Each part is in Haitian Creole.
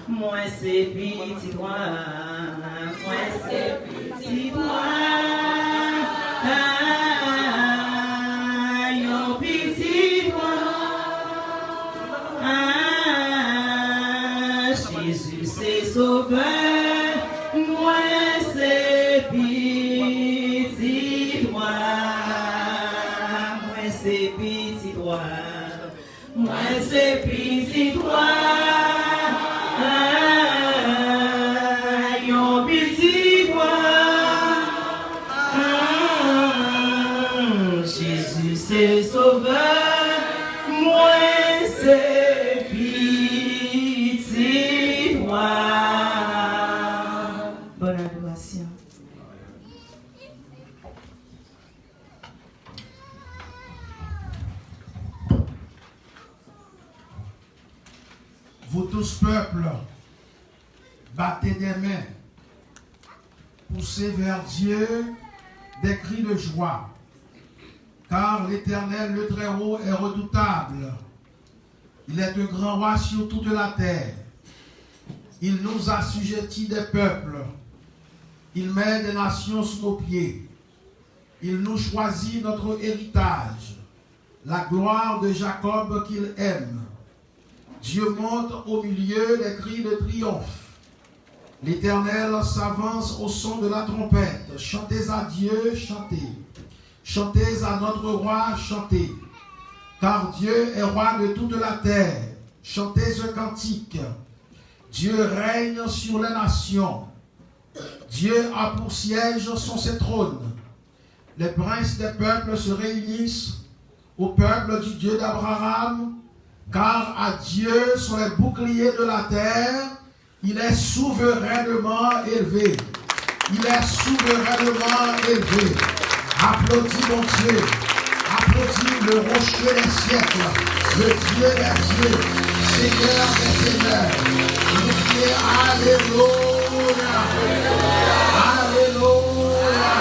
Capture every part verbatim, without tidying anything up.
Mwen se pitit wa, mwen se pitit wa, a, yon pitit wa. A, Jezi se Sovè, mwen se pitit wa, mwen se pitit wa. Mwen se pitit wa, a, yon pitit wa. A, Jezi se Sovè, mwen se pitit wa. Bòn adorasyon. Vous tous, peuple, battez des mains, poussez vers Dieu des cris de joie, car l'Éternel, le Très-Haut, est redoutable. Il est un grand roi sur toute la terre. Il nous assujettit des peuples. Il met des nations sous nos pieds. Il nous choisit notre héritage, la gloire de Jacob qu'il aime. Dieu monte au milieu des cris de triomphe. L'Éternel s'avance au son de la trompette. Chantez à Dieu, chantez. Chantez à notre roi, chantez. Car Dieu est roi de toute la terre. Chantez un cantique. Dieu règne sur les nations. Dieu a pour siège son saint trône. Les princes des peuples se réunissent au peuple du Dieu d'Abraham, car à Dieu sont les boucliers de la terre, il est souverainement élevé. Il est souverainement élevé. Applaudis mon Dieu. Applaudis le rocher des siècles, le Dieu des dieux, Seigneur des seigneurs. Nous crions Alléluia. Alléluia.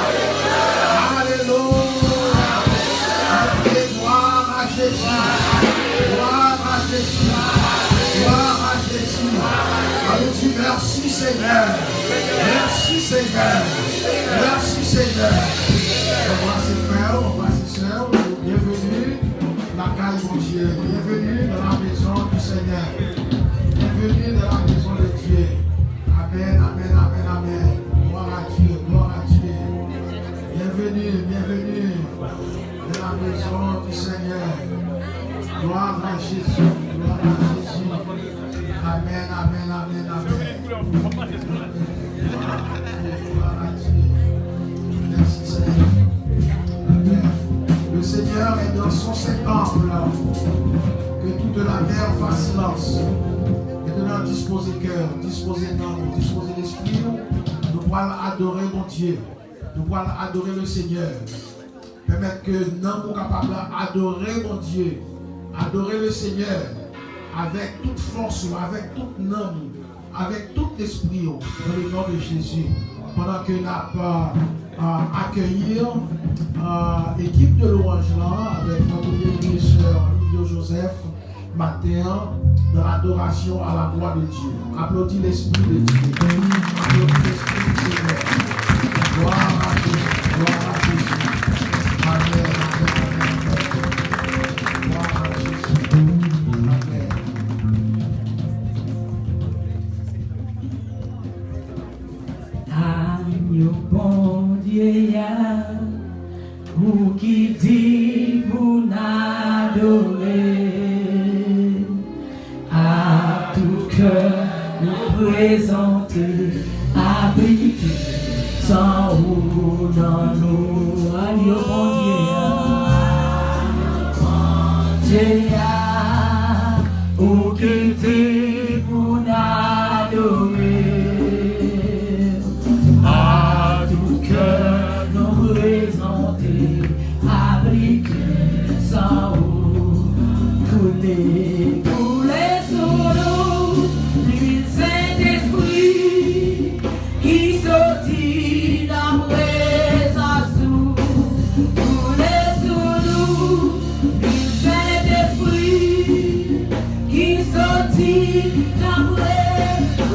Alléluia. Gloire à Jésus. Gloire à Jésus. Gloire à Jésus. Alléluia. Merci Seigneur. Merci Seigneur. Merci Seigneur. Anbrase frè yo, anbrase sè yo. Byenveni lakay Bondye. Byenveni dans la maison du Seigneur. Byenveni dans la maison de Dieu. Amen, amen, amen, amen. Gloire à Dieu, gloire à Dieu. Byenveni, byenveni dans la maison du Seigneur. Gloire à Jésus, gloire à Jésus. Amen, amen, amen, amen. Gloire à Dieu, gloire à Dieu. Merci Seigneur. Amen. Le Seigneur est dans son saint temple. Que toute la terre fasse silence. Maintenant, disposez kè, disposez nanm, disposez lespri w. Nou pral adore Bondye. Nou pral adore le Seigneur. Pèmèt ke nanm ou kapab adore Bondye. Adore le Seigneur avèk tout fòs ou, avèk tout nanm ou, avèk tout lespri ou, dans le nom de Jésus. Pandan ke n ap, euh, euh, akeyi, euh, ekip de lwanj lan avèk notre bien-aimé sè Livio Joseph, maten an, dans l'adoration à la gloire de Dieu. Aplodi Lespri de Dye. Aplodi Lespri du Seigneur. Gloire à Jésus. Gloire à Jésus. Amen, amen, amen, amen. Gloire à Jésus. Amen. Agno Bondye a, ou ki di pou n adore, ak tout kè nou prezante, aplike san ou nan nou. Agno Bondye a, Bondye a, ou ki di pou n adore. A tout kè nou prezante, aplike san ou. Koule, koule sou nou, lwil Sentespri ki soti nan prezans ou. Koule sou nou, lwil Sentespri ki soti nan prezans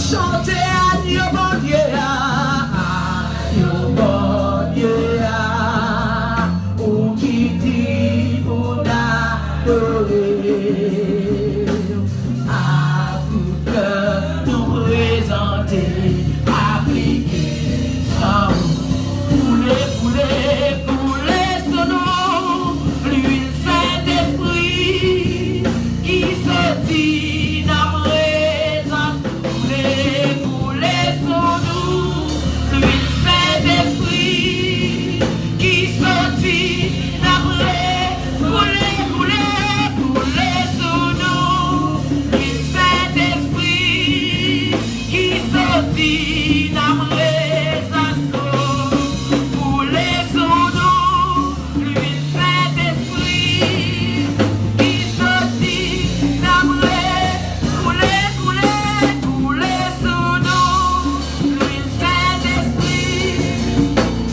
Chante agno Bondye a, agno Bondye a, ou ki di pou n adore. Ak tout kè nou prezante, aplike san ou. Koule, koule, koule sou nou, lwil Sentespri ki soti nan prezans. Koule, koule sou nou, lwil Sentespri ki soti nan pre-, koule, koule, koule sou nou, lwil Sentespri ki soti nan prezans ou. Koule sou nou, lwil Sentespri ki soti nan pre-, koule, koule, koule sou nou, lwil Sentespri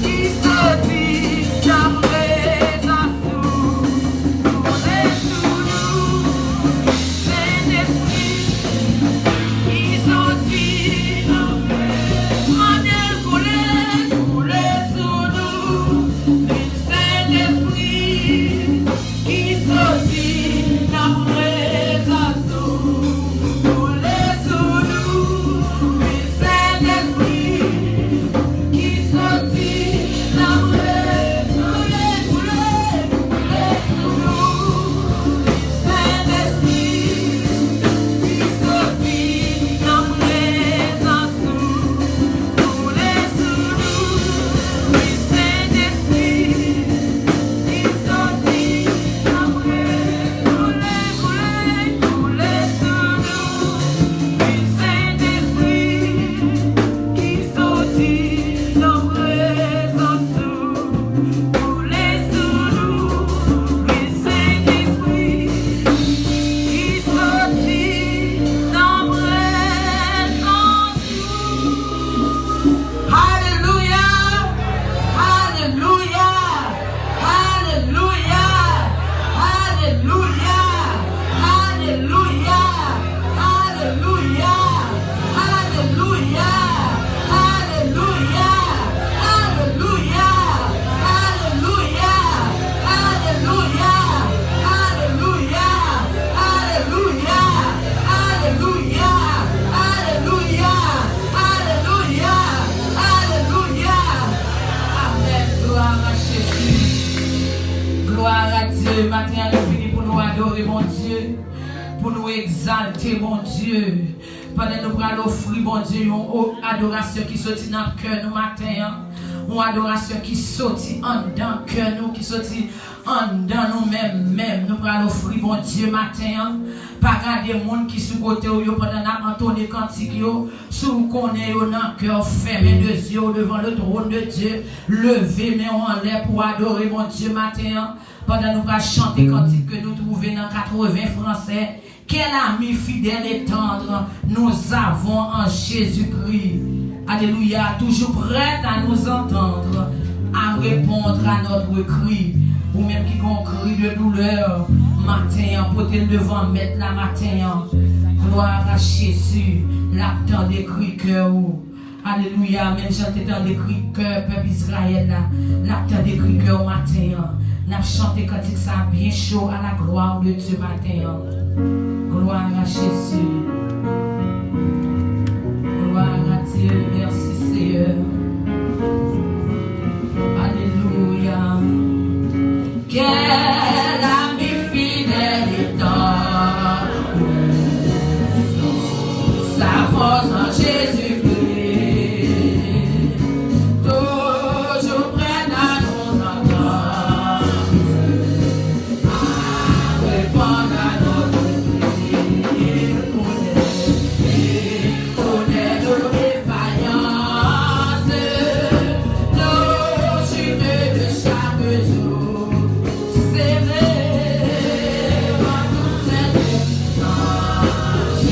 ki soti nan prezans ou. Koule sou nou, Sentespri ki soti nan mwen. Mande l koule, koule sou nou. Lwil Sentespri ki soti nan prezans ou. Koule sou nou. Lwil Sentespri ki soti nan mwen. Koule, koule, koule sou nou. Sentespri ki soti nan prezans ou. Koule sou nou. Sentespri ki soti nan mwen. Koule, koule, koule sou nou. Sentespri ki soti nan prezans ou. Koule sou nou, lwil Sentespri ki soti nan prezans ou. Alelouya! Alelouya! Alelouya! Alelouya! Alelouya! Alelouya! Alelouya! Amèn. Glwa a Jezi. Glwa a Dye. Maten an, nou vini pou nou adore Bondye, pou nou egzalte Bondye. Pandan nou pral ofri Bondye yon o-, adorasyon ki soti nan kè nou maten an, yon adorasyon ki soti anndan kè nou, ki soti anndan nou menm menm, nou pral ofri Bondye maten an. Pa gade moun ki sou kote w yo pandan n ap antone kantik yo. Si w konnen yo nan kè w, fèmen de zye w devan le trône de Dieu. Leve men w anlè pou w adore Bondye maten an. Pandan nou pral chante kantik ke nou twouve nan katreven fransè, Quel ami fidèle et tendre nous avons en Jésus-Christ. Alelouya, toujours prêt à nous entendre, à répondre à notre cri. Ou menm ki gen yon kri de doulè, maten an, pote l devan Mèt la maten an. Glwa a Jezi, l ap tande kri kè ou. Alelouya, menm jan l te tande kri kè pèp Izrayèl la, l ap tande kri kè w maten an. N ap chante kantik sa a byen cho, à la gloire de Dieu maten an. Gloire à Jésus. Gloire à Dieu, merci Seigneur. Alelouya. Quel ami fidèle et tendre, nous avons en Jésus-Christ, toujours prêt à nous entendre, à répondre à notre prière. Connaît nos défaillances, nos chutes de chaque jour. C'est vrai, en toute circonstance,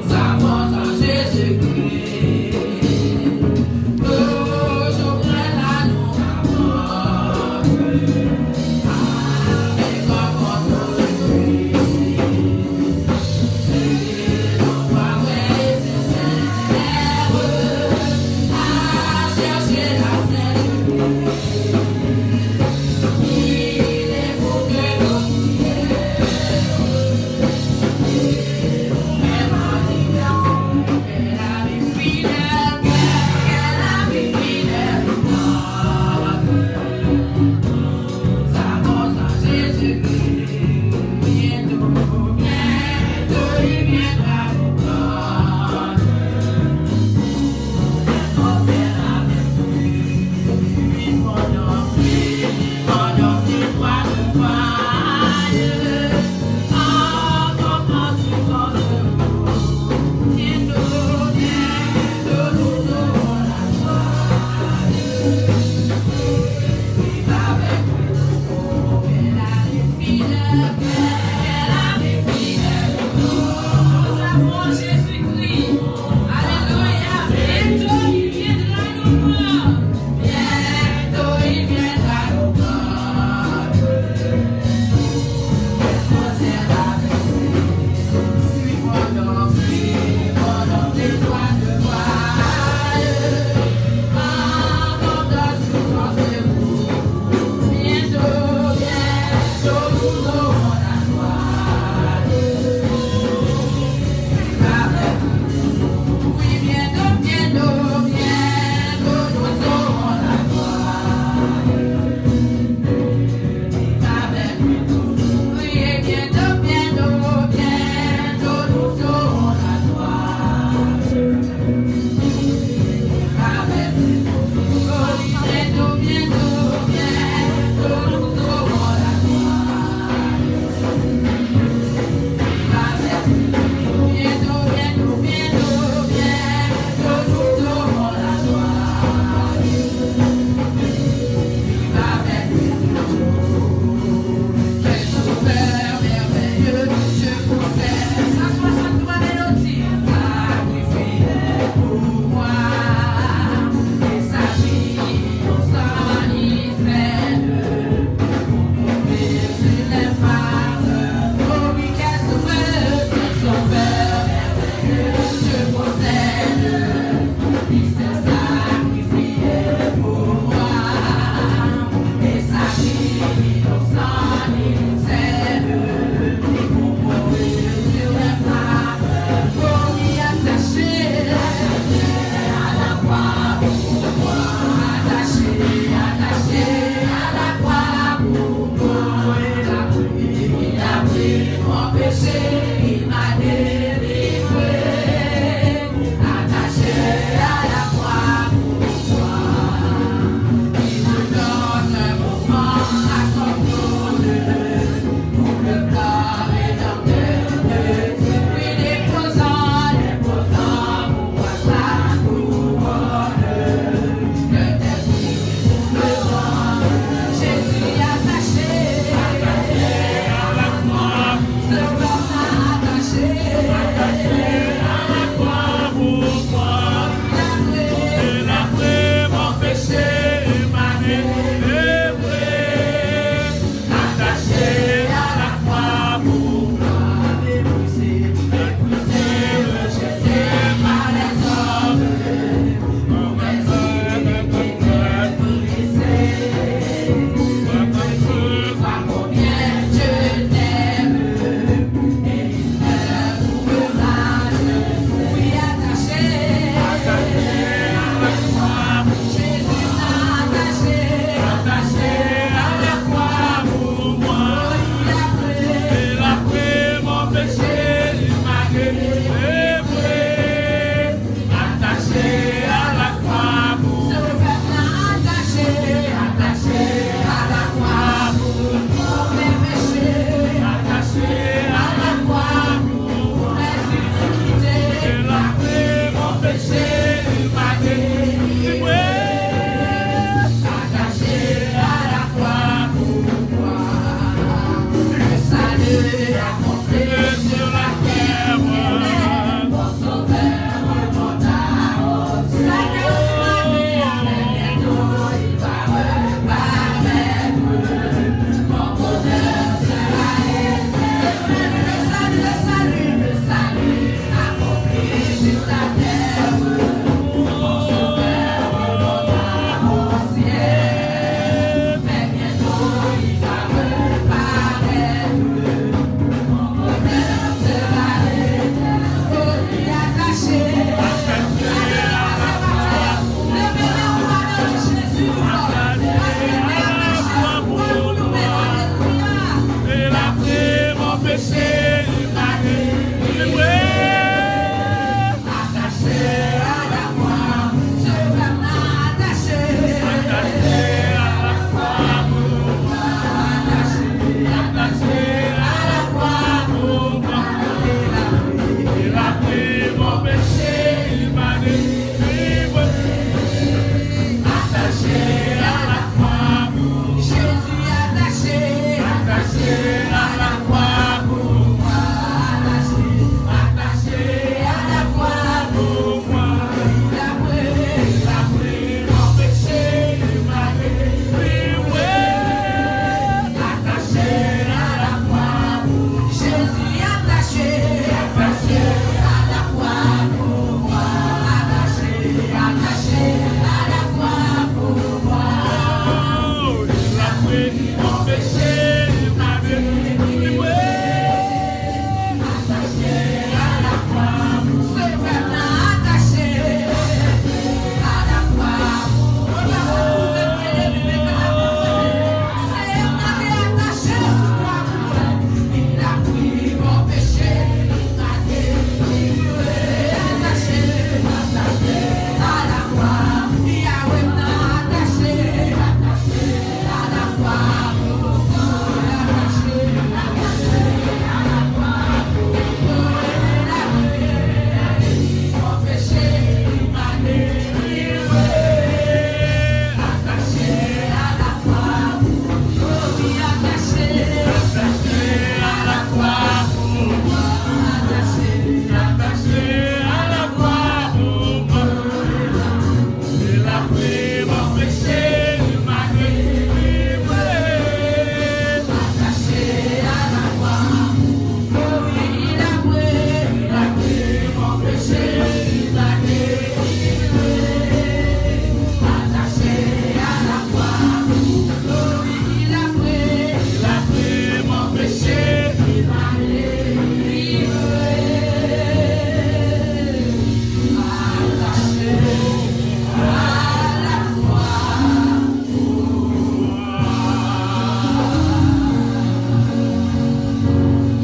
Sa fòs an Jezikri.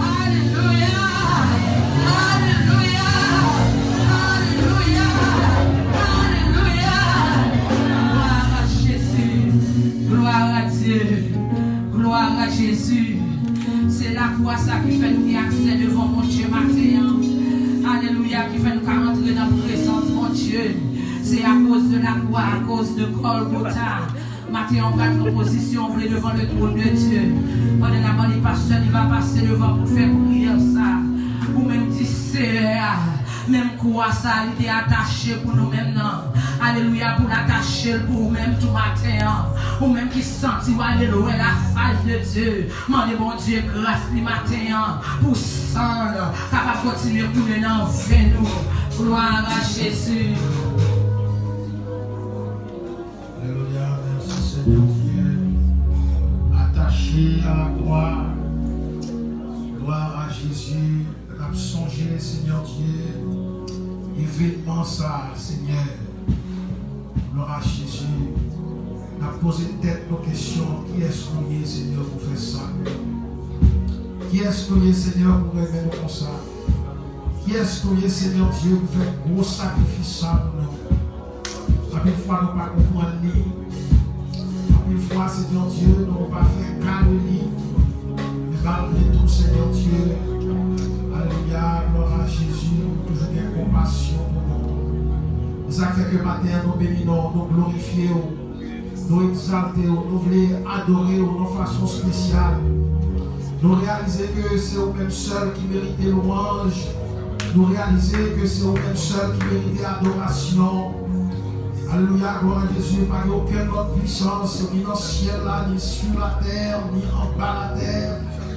Alelouya! Alelouya! Alelouya! Alelouya! Gloire à Jésus! Gloire à Dieu! Gloire à Jésus! Se lakwa sa ki fè nou gen aksè devan Bondye maten an. Alelouya, ki fè nou ka rantre nan prezans Bondye. Se akoz de lakwa, akoz de Golgotha. Maten an, ou pral pran pozisyon w vle devan le trône de Dieu. Pandan n ap mande pastè li va pase devan pou l fè priyè sa. Ou menm di, Seyè, menm kwa sa li te atache pou nou menm nan. Alelouya, pou l atache l pou ou menm tou maten an. Ou menm ki santi w ale lwen la face de Dieu. Mande Bondye gras li maten an pou san l kapab kontinye koule nan venn ou. Gloire à Jésus. Alelouya, mèsi Senyè Dye. Atache a la kwa. Gloire à Jésus. N ap sonje, Senyè Dye, evènman sa, Senyè. Gloire à Jésus. N ap poze tèt nou kesyon, kiyès nou ye, Senyè, pou fè sa? Kiyès nou ye, Senyè, pou renmen nou konsa? Kiyès nou ye, Senyè Dye, pou fè gwo sakrifis sa pou nou? Anpil fwa nou pa konprann li. Anpil fwa, Senyè Dye, nou pa fè ka de li. Men malgre tou, Senyè Dye, alelouya, glwa a Jezi, ou toujou gen konpasyon pou nou. E sa k fè ke maten an nou beni non w, nou glorifye w, nou egzalte w, nou vle adore w yon fason espesyal. Nou reyalize ke se ou menm sèl ki merite lwanj. Nou reyalize ke se ou menm sèl ki merite adorasyon. Alelouya, glwa a Jezi, pa gen okenn lòt pwisans, ni nan syèl la, ni sou latè, ni anba latè,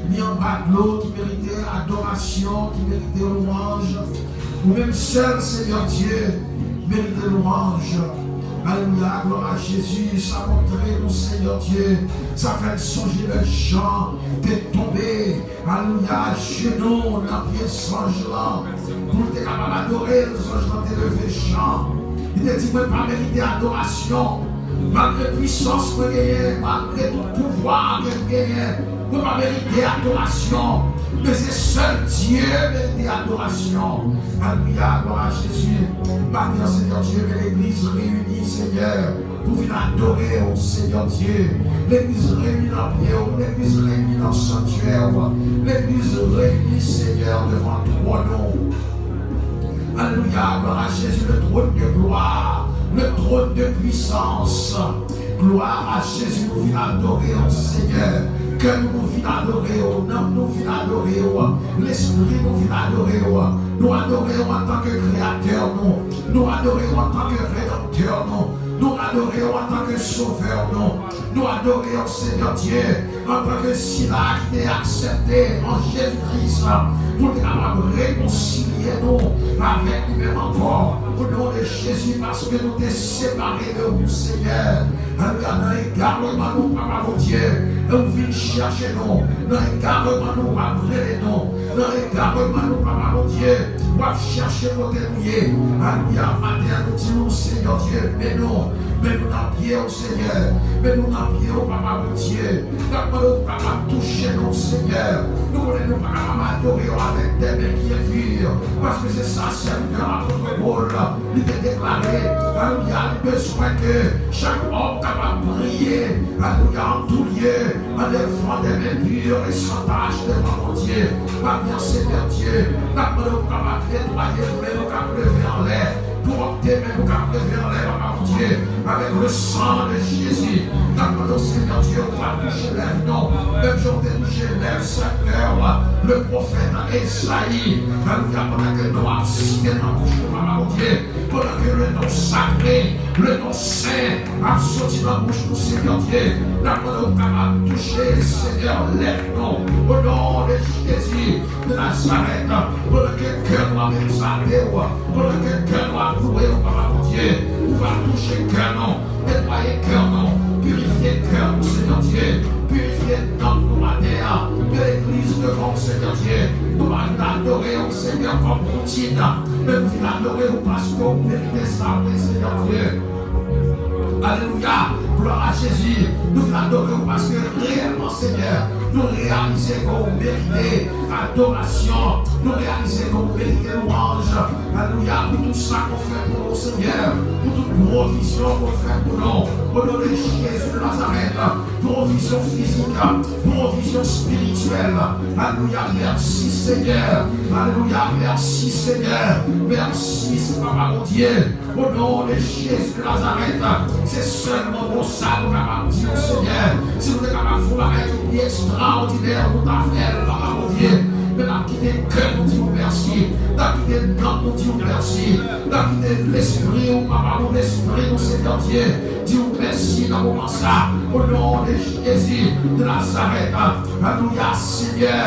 ni anba dlo, ki merite adorasyon, ki merite lwanj. Ou menm sèl, Senyè Dye, merite lwanj. Alelouya, glwa a Jezi, sa montre nou, Senyè Dye, sa fè n sonje lè Jan te tonbe. Alelouya, ajenou nan pye zanj lan, pou l te kapab adore l, zanj lan te leve Jan. Li te di, mwen pa merite adorasyon, malgre pwisans mwen genyen, malgre tout pouvwa ke m genyen, mwen pa merite adorasyon. Men se sèl Dye merite adorasyon. Alelouya, glwa a Jezi. Maten an, Senyè Dye, men legliz reyini, Senyè, pou vin adore w, Senyè Dye. Legliz reyini nan pye w, legliz reyini nan santyè w, legliz reyini, Senyè, devan twòn ou. Alelouya, glwa a Jezi, le trône de gloire, le trône de puissance. Glwa a Jezi, nou vin adore w, Senyè. Kè nou, nou vin adore w, nanm nou vin adore w, lespri nou vin adore w. Nou adore w antanke Kreyatè nou, nou adore w antanke Redanmtè nou. Nou adore w antanke Sovè nou. Nou adore w, Senyè Dye, antanke sila ki te aksepte an Jezi Kris pou l te kapab rekonsilye nou avèk li menm ankò. O non de Jezi, paske nou te separe de ou, Senyè. Alelouya, nan egarman nou, Papa Bondye, e ou vin chèche nou. Nan egarman nou, w ap rele nou. Nan egarman nou, Papa Bondye, w ap chèche kote nou ye. Alelouya, maten an, nou di nou, Senyè Dye, men nou, men nou nan pye w, Senyè. Men nou nan pye w, Papa Bondye. N ap mande w kapab touche nou, Senyè. Nou konnen nou pa kapab adore w avèk de men ki enpi, paske se sa sèvitè apot Pòl li te deklare. Alelouya, li bezwen ke chak òm kapab priye, alelouya, an tou lye, anlèvan de men pi e san tach devan Bondye. Maten an, Senyè Dye, n ap mande w kapab netwaye men nou k ap leve anlè, pwòpte men nou k ap leve anlè, Papa Bondye, avèk le san de Jezi. N ap mande w, Senyè Dye, ou va touche lèv nou, menm jan w te touche lèv sèvitè w, le pwofèt Ezayi. Alelouya, pandan ke non ap site nan bouch nou, Papa Bondye, pandan ke le non sakre, le non sen ap soti nan bouch nou, Senyè Dye, n ap mande w kapab touche, Senyè, lèv nou. O non de Jezi de Nazarèt, pandan ke kè nou ap egzalte w, pandan ke kè nou ap louwe w, Papa Bondye, ou va touche kè nou, netwaye kè nou, pirifye kè nou, Senyè Dye, pirifye nanm nou maten an. Ke legliz devan w, Senyè Dye, nou pa vin adore w, Senyè, kòm woutin, men nou vin adore w paske w merite sa, wi, Senyè Dye. Alelouya. Glwa a Jezi. Nou vin adore w paske reyèlman, Senyè, nou reyalize ke w merite adorasyon. Nou reyalize ke w merite lwanj. Alelouya. Pou tout sa ke w fè pou nou, Senyè. Pou tout pwovizyon ke w fè pou nou. O non de Jezi de Nazarèt. Pwovizyon fizik. Pwovizyon espirityèl. Alelouya. Mèsi, Senyè. Alelouya. Mèsi, Senyè. Mèsi, Papa Bondye. O non de Jezi de Nazarèt, se sèlman konsa nou kapab di w, Senyè, si nou te kapab fè yon bagay ki pi ekstraòdinè, nou ta fè l, Papa Bondye. Men n ap kite kè nou di w mèsi, n ap kite nanm nou di w mèsi, n ap kite lespri w, Papa, nou lespri nou, Senyè Dye, di w mèsi nan moman sa, o non de Jezi de Nazarèt. Alelouya, Senyè,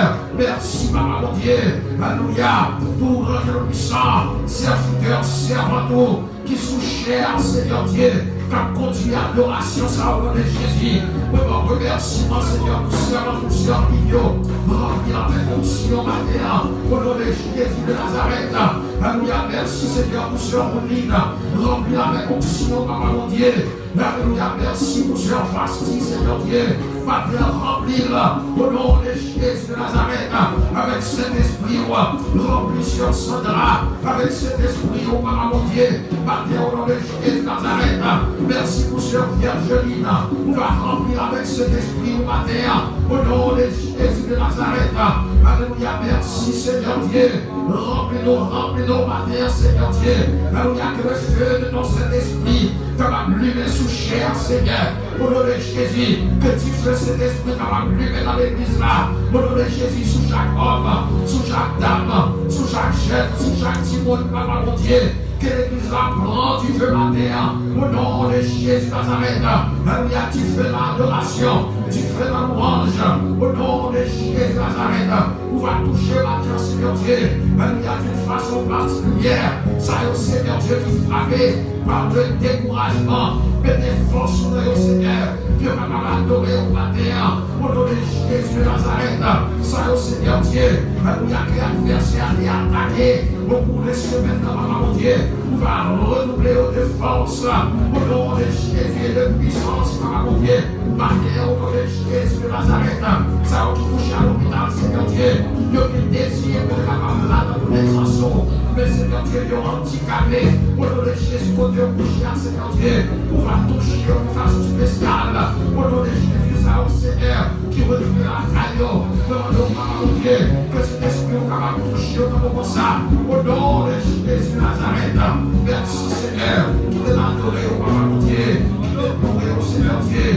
mèsi, Papa Bondye, alelouya, pou ranje nou pwisan, sèvitè, sèvant ou, ki sou chè a, Senyè Dye, k ap kondui adorasyon sa a, o non de Jezi. Mwen ba w remèsiman, Senyè, pou sèvant ou, sèvant ou yo. Ranpli avèk onksyon maten an, o non de Jezi de Nazarèt. Alelouya, mèsi, Senyè, pou sè Roline. Ranpli avèk onksyon, Papa Bondye. Alelouya, mèsi pou sè Vasti, Senyè Dye. Maten an, ranpli l, o non de Jezi de Nazarèt, avèk Sentespri w. Ranpli sè Sandra avèk Sentespri w, Papa Bondye. Maten an, o non de Jezi de Nazarèt, mèsi pou sè Viergeline. Ou va ranpli l avèk Sentespri w maten an, o non de Jezi de Nazarèt. Alelouya, mèsi, Senyè Dye. Ranpli nou, ranpli nou maten an, Senyè Dye. Alelouya, ke le feu de ton Saint-Esprit kapab limen sou chè a, Senyè. O non de Jezi, ke dife Sentespri kapab limen nan legliz la. O non de Jezi, sou chak òm, sou chak dam, sou chak jèn, sou chak timoun, Papa Bondye. Ke legliz la pran dife maten an. O non de Jezi Nazarèt. Alelouya, dife nan adorasyon, dife nan lwanj. O non de Jezi Nazarèt. Ou va touche maten an, Senyè Dye. Alelouya, d'une façon particulière. Sa yo, Senyè Dye, ki frape par le découragement. Mete fòs nan yo, Senyè. Pou yo kapab adore w maten an. O non de Jezi de Nazarèt. Sa yo, Senyè Dye. Alelouya, ke advèsè a te atake. Okou de semèn nan, Papa Bondye. Ou va redouble yo de fòs. O non de Jezi e de pwisans, Papa Bondye. Maten an, o non de Jezi de Nazarèt, sa yo ki kouche a lopital, Senyè Dye, yo gen dezi pou yo kapab la nan prezans ou. Men, Senyè Dye, yo andikape. O non de Jezi, kote yo kouche a, Senyè Dye, ou va touche yo yon fason espesyal. O non de Jezi, sa yo, Senyè, ki retounen lakay yo, mwen mande w, Papa Bondye, ke Sentespri w kapab touche yo nan moman sa. O non de Jezi de Nazarèt, mèsi, Senyè, kite n adore w, Papa Bondye, kite n louwe w, Senyè Dye.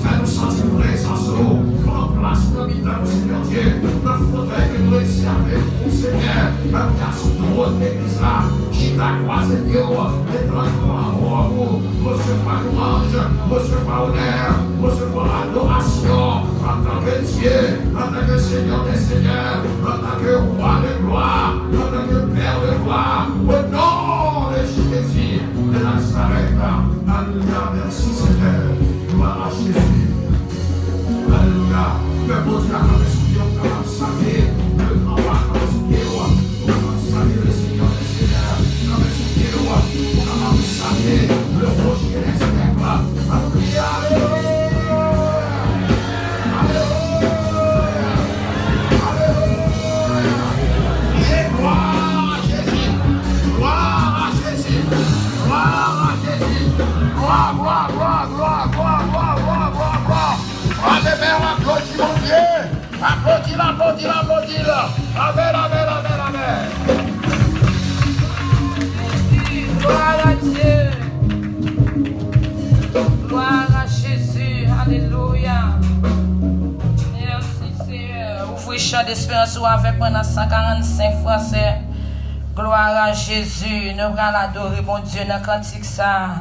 Fè nou santi prezans ou pran plas nan mitan nou, Senyè Dye. Nan fotèy ke nou rezève pou ou, Senyè. Alelouya, sou twòn legliz la. Chita kwaze pye w, etann kò a wòb ou. Resevwa lwanj, resevwa onè, resevwa adorasyon, antanke Dye, antanke Senyè dè senyè, antanke Wa dè glwa, antanke Pè dè glwa, o non de Jezi de Nazarèt. Alelouya, mèsi Senyè. Glwa a Jezi. Alelouya. Pèp Bondye a kanpe sou pye w, kanpe sou pye w. Lè w kanpe sou pye w, ou kapab salye le Seigneur des seigneurs. Kanpe sou pye w, ou kapab salye le Rocher des siècles. Alelouya! Alelouya! Alelouya! Gloire à Jésus! Gloire à Jésus! Gloire à Jésus! Gloire, gloire, gloire! Frape men w, aplodi Bondye. Aplodi l, aplodi l, aplodi l. Amèn, amèn, amèn, amèn. Gloire à Dieu. Gloire à Jésus. Alelouya. Mèsi, Senyè. Ouvri chan desperans ou avèk mwen nan san karannsenk fransè. Gloire à Jésus. Nou pral adore Bondye nan kantik sa.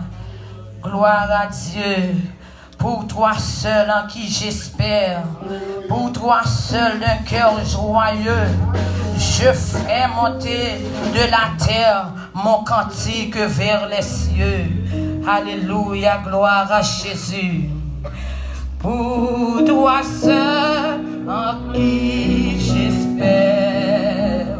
Gloire à Dieu. Pour toi seul en qui j'espère, pour toi seul d'un cœur joyeux, je fais monter de la terre mon cantique vers les cieux. Alléluia, gloire à Jésus. Pour toi seul en qui j'espère,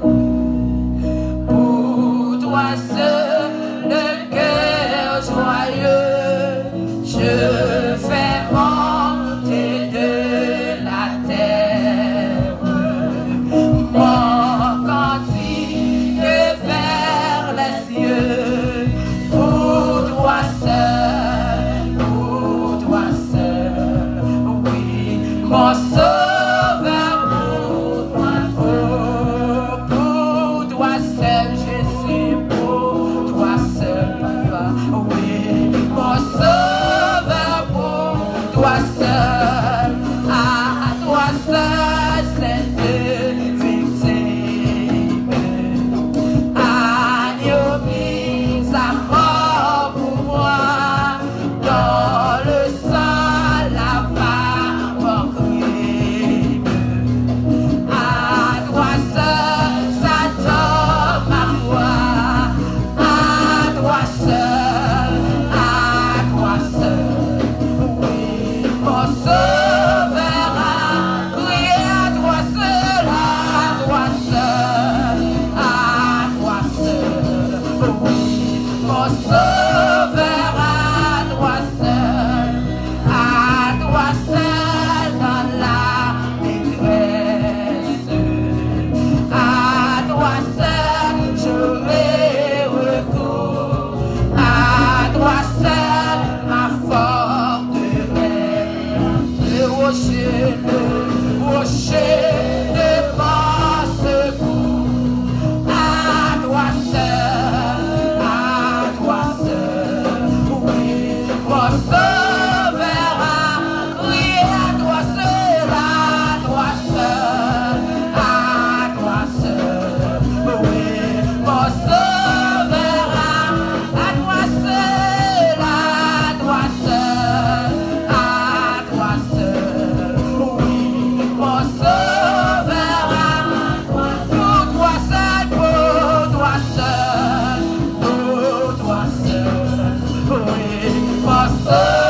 pour toi seul d'un cœur joyeux, je fais monter de la terre mon cantique vers les cieux. Pour toi seul, pour toi seul, oui, mon sauveur, pour toi, oh, pour toi seul, Jésus, pour toi seul, Papa. Oui, mon sauveur, pour toi seul, à toi seul, Sainte Victime. Agneau mis à mort pour moi, dont le sang lava mon crime. À toi seul s'adonne ma foi, à toi seul, à toi seul, oui, mon sauveur, à toi seul, à toi seul, à toi seul, oui, mon sauveur, à toi seul, à toi seul dans la détresse, à toi seul j'aurai recours, à toi seul ma forteresse, le rocher, le rocher de mon secours. À toi seul, à toi seul, oui, mon sauveur a crié, à toi seul, à toi seul, à toi seul, oui, mon sauveur a, à toi seul, à toi seul, à toi seul, oui, mon sauveur a, pour toi seul, pour toi seul, pour toi seul, oui, mon sauveur.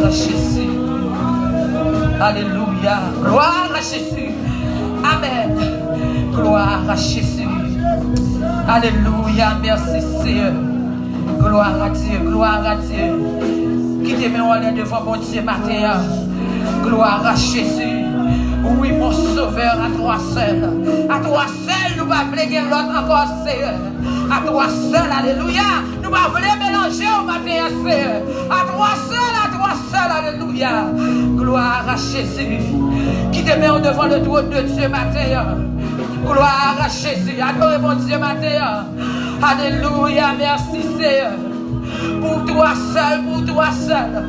Jezi. Alelouya. Glwa a Jezi. Amèn. Glwa a Jezi. Alelouya. Mèsi, Seyè. Glwa a Dye. Glwa a Dye. Kite men w anlè devan Bondye maten an. Glwa a Jezi. Wi, mon Sovè, a twa sèl. A twa sèl, nou pa vle gen lòt ankò, Seyè. A twa sèl, alelouya. Nou pa vle melanje w maten an, Seyè. A twa sèl, a twa sèl, alelouya. Glwa a Jezi. Kite men w devan le twòn de Dye maten an. Glwa a Jezi. Adore Bondye maten an. Alelouya. Mèsi, Seyè. Pou twa sèl, pou twa sèl.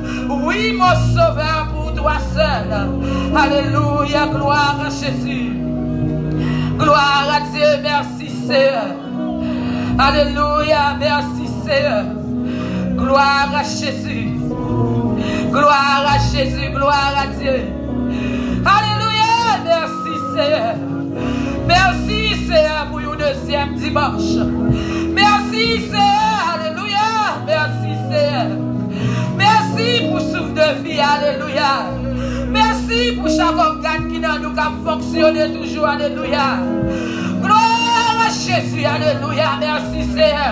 Wi, mon Sovè, pou twa sèl. Alelouya. Glwa a Jezi. Glwa a Dye. Mèsi, Seyè. Alelouya, mèsi, Seyè. Glwa a Jezi. Glwa a Jezi, glwa a Dye. Alelouya, mèsi, Seyè. Mèsi, Seyè, pou yon dezyèm dimanch. Mèsi, Seyè, alelouya. Mèsi, Seyè. Mèsi pou souf de vi, alelouya. Mèsi pou chak ògàn ki nan nou k ap fonksyone toujou, alelouya. Glwa a Jezi, alelouya. Mèsi, Seyè.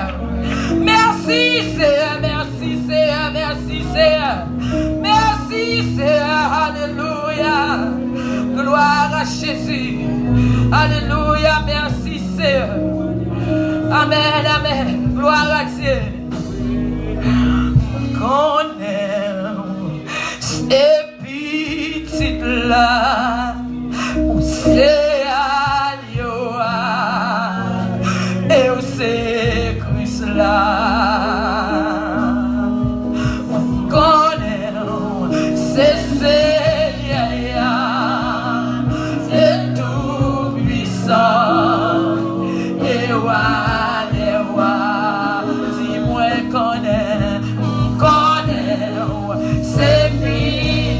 Mèsi, Seyè, mèsi, Seyè, mèsi, Seyè. Mèsi, Seyè, alelouya. Glwa a Jezi. Alelouya, mèsi, Seyè. Amèn, amèn. Glwa a Dye. M konnen w se pitit la, ou se alyo a, e w se Kris la. M konnen w se Senyè a, se Toupwisan, e Wa dè wa. Di mwen konnen, m konnen w se pitit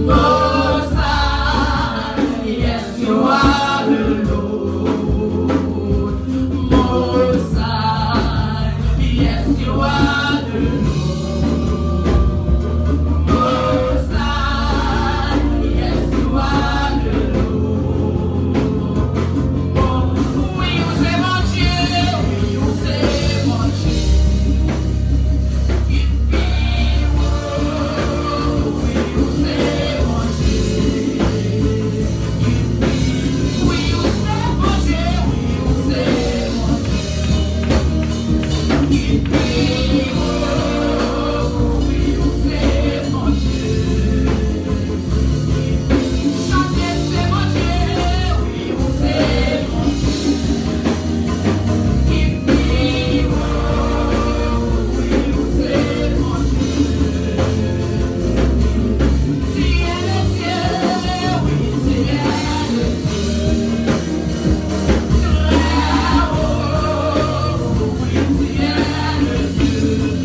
Most High, yes, you are the Lord. Most High, yes, you are the Lord. Most High, yes, you are the Lord. Wi, ou se Bondye, wi, ou se Bondye. Ki pi wo, wi, ou se Bondye. Ki pi, wi, ou se Bondye, wi, ou se Bondye. Ki pi wo, wi, ou se Bondye. Chante se Bondye, wi, ou se Bondye. Ki pi wo, wi, ou se Bondye. Tu es le Dieu, wi, tu es le Dieu. Très haut, wi, tu es le Dieu.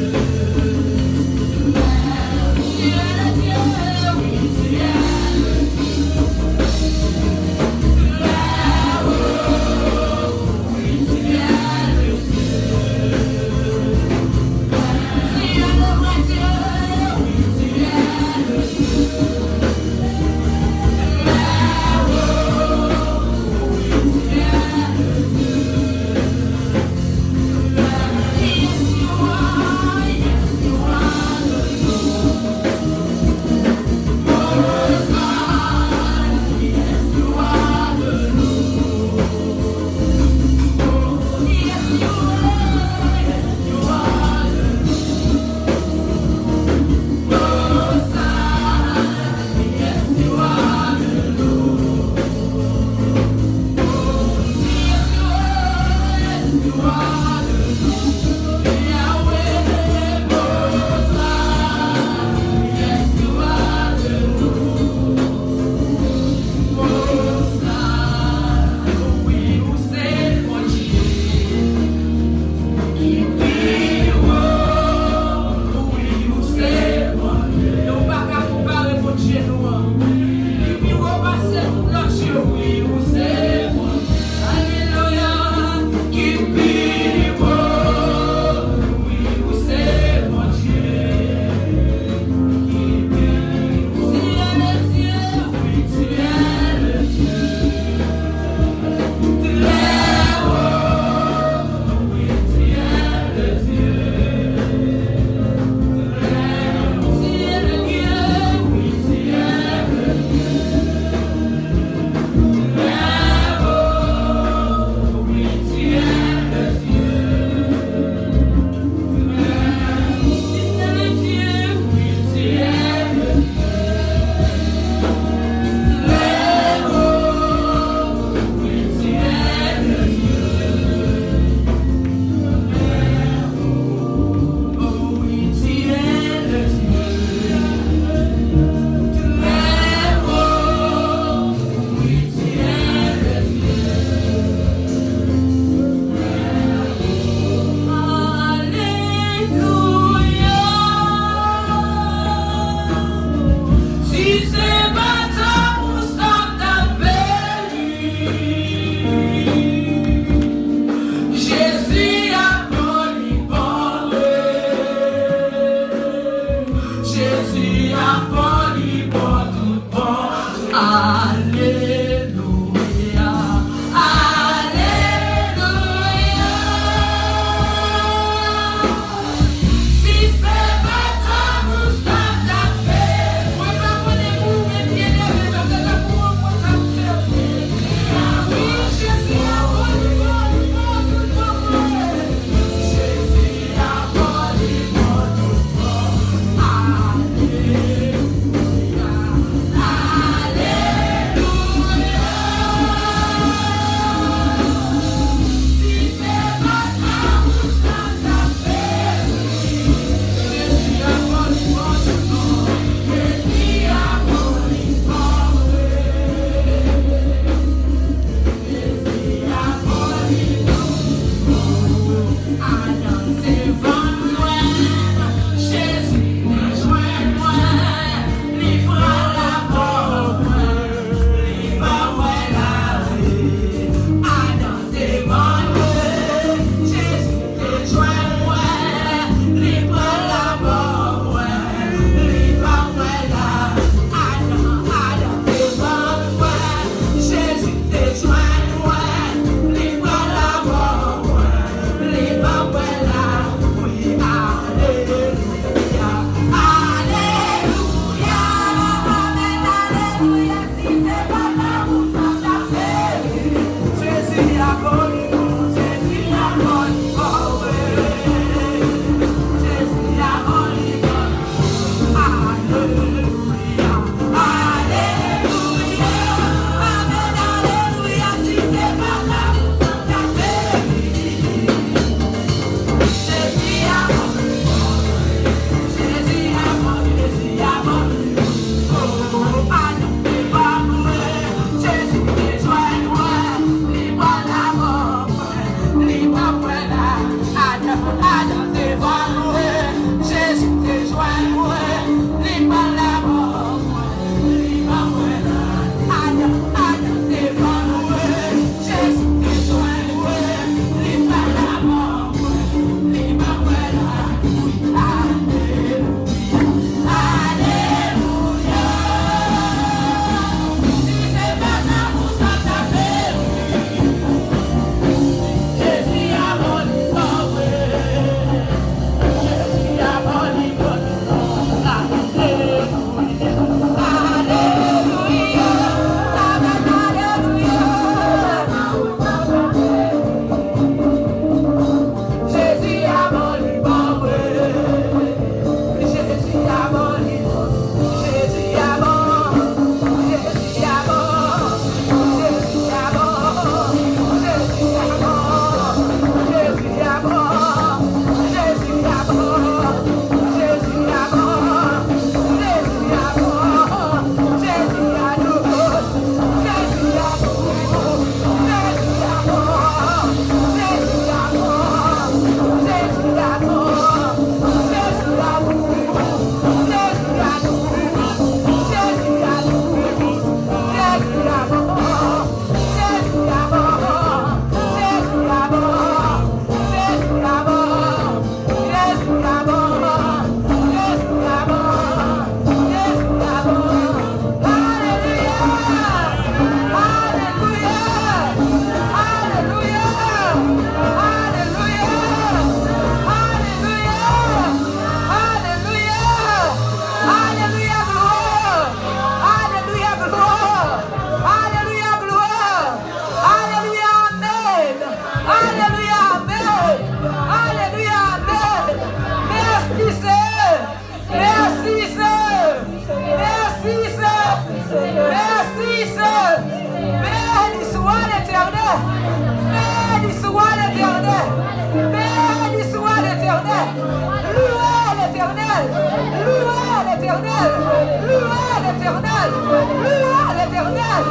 Louez l'Éternel,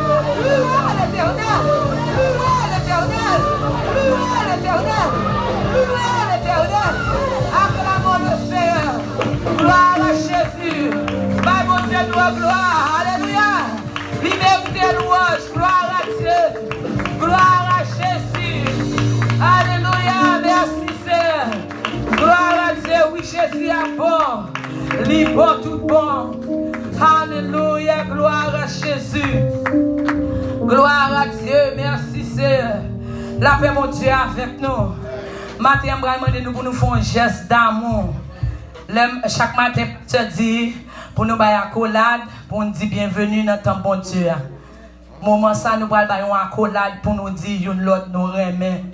louez l'Éternel, louez l'Éternel, louez l'Éternel, louez l'Éternel. Acclamons le Seigneur. Gloire à Jésus. Bay Bondye glwa, glwa. Alelouya. Li merite lwanj. Gloire à Dieu. Gloire à Jésus. Alelouya. Mèsi, Senyè. Gloire à Dieu. Wi, Jezi a bon. Li bon tout bon. Alelouya. Gloire à Jésus. Gloire à Dieu. Mèsi, Senyè. Lapè Bondye avèk nou. Maten an, m pral mande nou pou nou fè yon jès damou. Lè m, chak maten, pastè di pou nou bay akolad, pou n di byenveni nan tanp Bondye a. Moman sa, nou pral bay yon akolad pou nou di youn lòt nou renmen.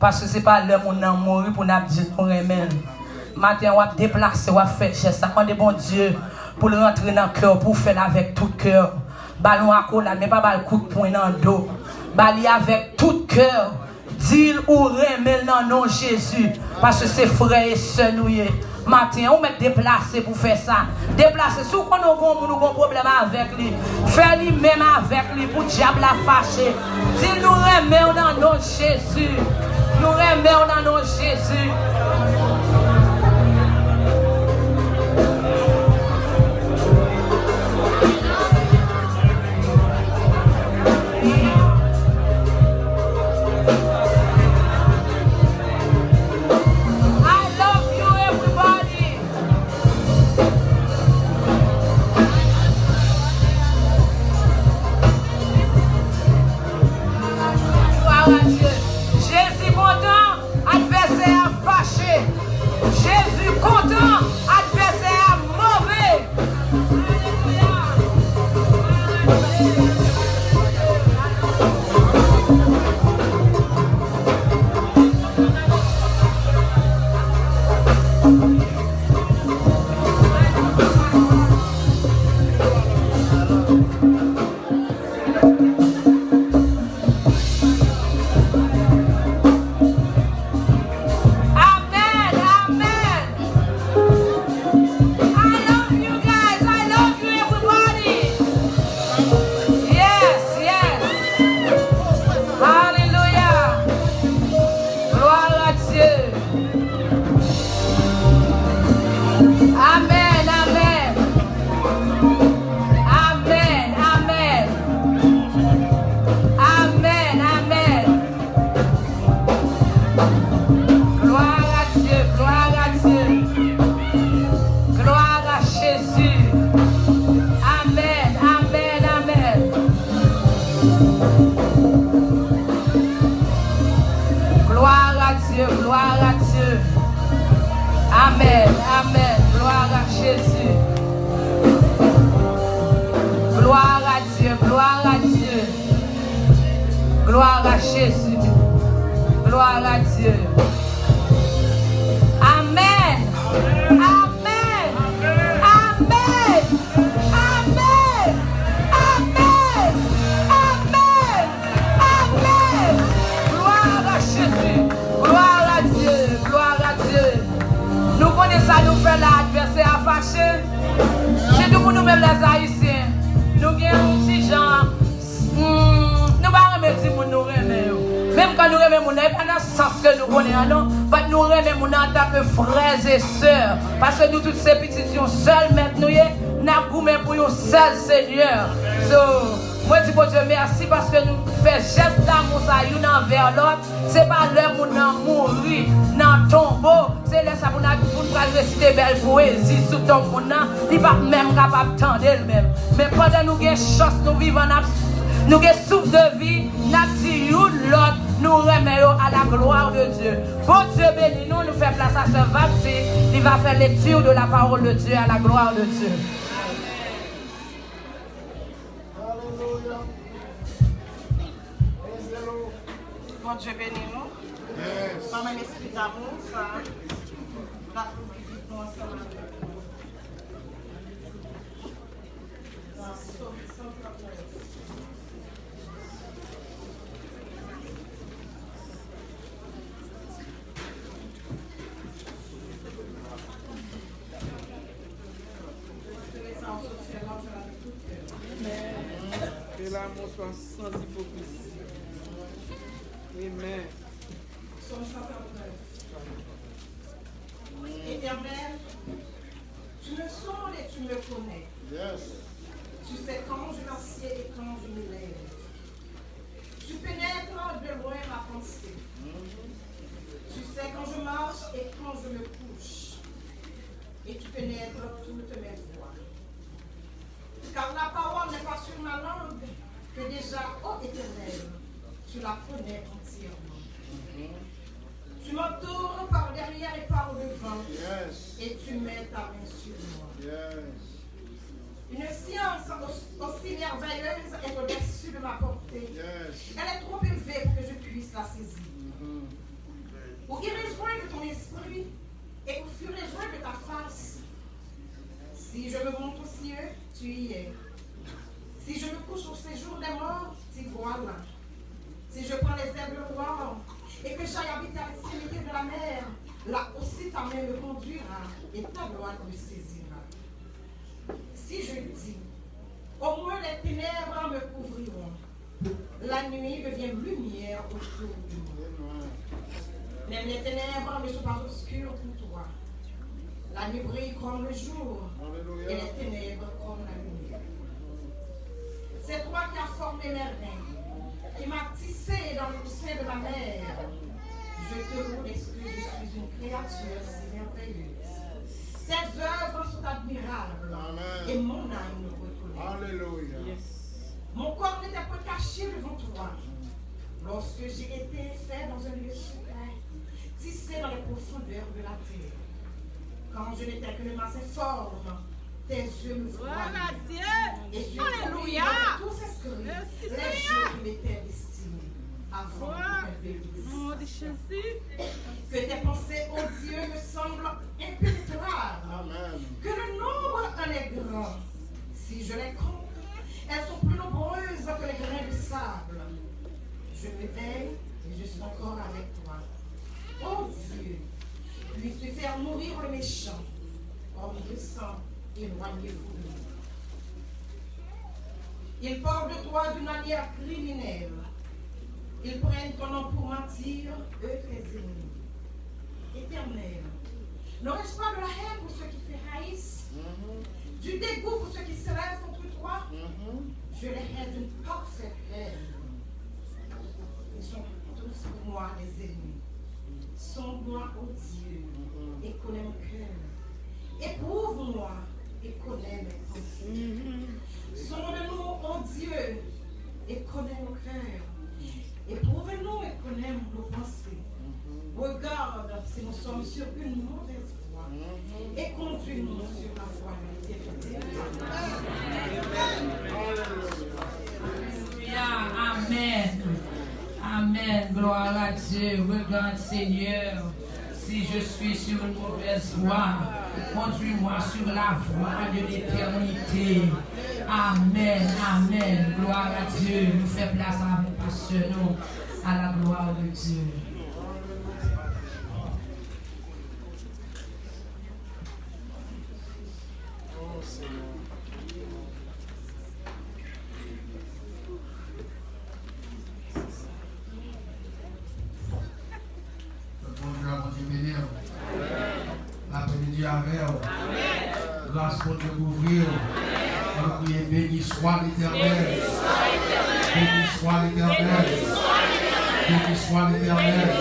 Paske se pa lè moun nan mouri pou n ap di nou renmen l. Maten an, w ap deplase, w ap fè jès la. Mande Bondye pou l rantre nan kè w, pou w fè l avèk tout kè w. Ba l yon akolad, men pa ba l kout pwen nan do. Ba li avèk tout kè w. Di l ou renmen l nan non Jezi, paske se frè e sè nou ye. Maten an, ou mèt deplase pou fè sa. Deplase. Si w konnen w gen yon moun ou gen yon pwoblèm avèk li, fè li menm avèk li pou dyab la fache. Di l nou renmen w nan non Jezi. Nou renmen w nan non Jezi. I love you, everybody. Gloire à Dieu. Jezi kontan, advèsè a fache. Jezi kontan, advèsè a move. Amen, amen. I love you guys. I love you, everybody. Yes, yes. Hallelujah. Gloire à Dieu. Amen, amen. Amen, amen. Amen, amen. Gloire à Dieu, gloire à Dieu. Gloire à Jésus. Amen, amen, amen. Gloire à Dieu, gloire à Dieu. Amen, amen. Gloire à Jésus. Gloire à Dieu, gloire à Dieu. Gloire à Jésus. Gloire à Dieu. Amen. Amen. Amen. Amen. Amen. Amen. Gloire à Jésus. Gloire à Dieu. Gloire à Dieu. Nou konnen sa nou fè la, advèsè a fache. Sitou pou nou menm lèzayisyen. Nou gen yon ti jan Hmm, nou pa renmen di moun nou renmen yo. Menm kan nou renmen moun nan, e pa nan sans ke nou konnen an non, but nou renmen moun nan antanke frè e sè. Paske nou tout se pitit yon sèl mèt nou ye, n ap goumen pou yon sèl Senyè. So, mwen di Bondye mèsi paske nou fè jès damou sa youn anvè lòt. Se pa lè moun nan mouri nan tonbo, se lè sa pou n, pou n pral resite bèl pwezi sou tonm moun nan, li p ap menm kapab tande l menm. Men pandan nou gen chans, nou vivan, n ap, nou gen souf de vi, n ap di youn lòt nou renmen yo à la gloire de Dieu. Bondye beni nou, nou fè plas a sè Vapsi, li va fè lecture de la parole de Dieu à la gloire de Dieu. Bondye beni nou. Mwen menm espri damou sa, n ap louvri bib nou ansanm avèk nou. Nan Sòm san trannèf. Mwen espere sa w sot fè manje avèk tout kè. Sans ipokrizi. Amen. Psaume cent quarante-neuf. Éternel, tu me sondes et tu me connais. Yes. Tu sais quand je m'assieds et quand je me lève. Tu pénètres de loin ma pensée. Tu sais quand je marche et quand je me couche. Et tu pénètres toutes mes voies. Car la parole n'est pas sur ma langue, que déjà, ô Éternel, tu la connais entièrement. Tu m'entoures par derrière et par devant, yes, et tu mets ta main sur moi. Yes. Une science aussi merveilleuse est au-dessus de ma portée. Yes. Elle est trop élevée pour que je puisse la saisir. Où irai-je loin de ton esprit et où fuirai-je loin de ta face? Si je me monte aux cieux, tu y es. Si je me couche au séjour des morts, t'y voilà. Si je prends les ailes de l'aurore et que j'aille habiter à l'extrémité de la mer, là aussi ta main me conduira et ta droite me saisira. Si je dis, au moins les ténèbres me couvriront, la nuit devient lumière autour de moi. Même les ténèbres ne sont pas obscures pour toi. La nuit brille comme le jour et les ténèbres comme la lumière. C'est toi qui as formé mes reins, qui m'as tissé dans le sein de ma mère. Je te loue parce que je suis une créature si merveilleuse. Tes œuvres sont admirables et mon âme le reconnaît. Alléluia. Mon corps n'était point caché devant toi. Lorsque j'ai été fait dans un lieu secret, tissé dans les profondeurs de la terre. Quand je n'étais qu'une masse informe, tes yeux me voyaient. Et sur ton livre étaient tous inscrits les jours qui m'étaient destinés avant que le monde existe. Que tes pensées, ô Dieu, me semblent impénétrables. Que le nombre en est grand. Si je les compte, elles sont plus nombreuses que les grains de sable. Je m'éveille et je suis encore avec toi. Ô Dieu, puisses-tu faire mourir le méchant, homme de sang, éloignez-vous de moi. Ils parlent de toi d'une manière criminelle. Ils prennent ton nom pour mentir, eux tes ennemis. Éternel, n'aurais-je pas de la haine pour ceux qui te haïssent, du dégoût pour ceux qui se lèvent contre toi? Je les hais d'une parfaite haine. Ils sont tous pour moi des ennemis. Sonde-moi, ô Dieu, et connais mon cœur. Éprouve-moi et connais mes pensées. Sonde-nous, ô Dieu, et connais nos cœurs. Éprouve-nous et connais nos pensées. Regarde si nous sommes sur une mauvaise voie et conduis-nous sur la voie de l'éternité. Alléluia. Amen. Amen. Gloire à Dieu. Regarde, Seigneur, si je suis sur une mauvaise voie, conduis-moi sur la voie de l'éternité. Amen. Amen. Gloire à Dieu. Nou fè plas avèk pastè nou. À la gloire de Dieu. Bondye a, Bondye beni w. Lapè de Dye avè w. Gras Bondye kouvri w. Ann nou priye, beni swa Letènèl. Beni swa Letènèl. Beni swa Letènèl.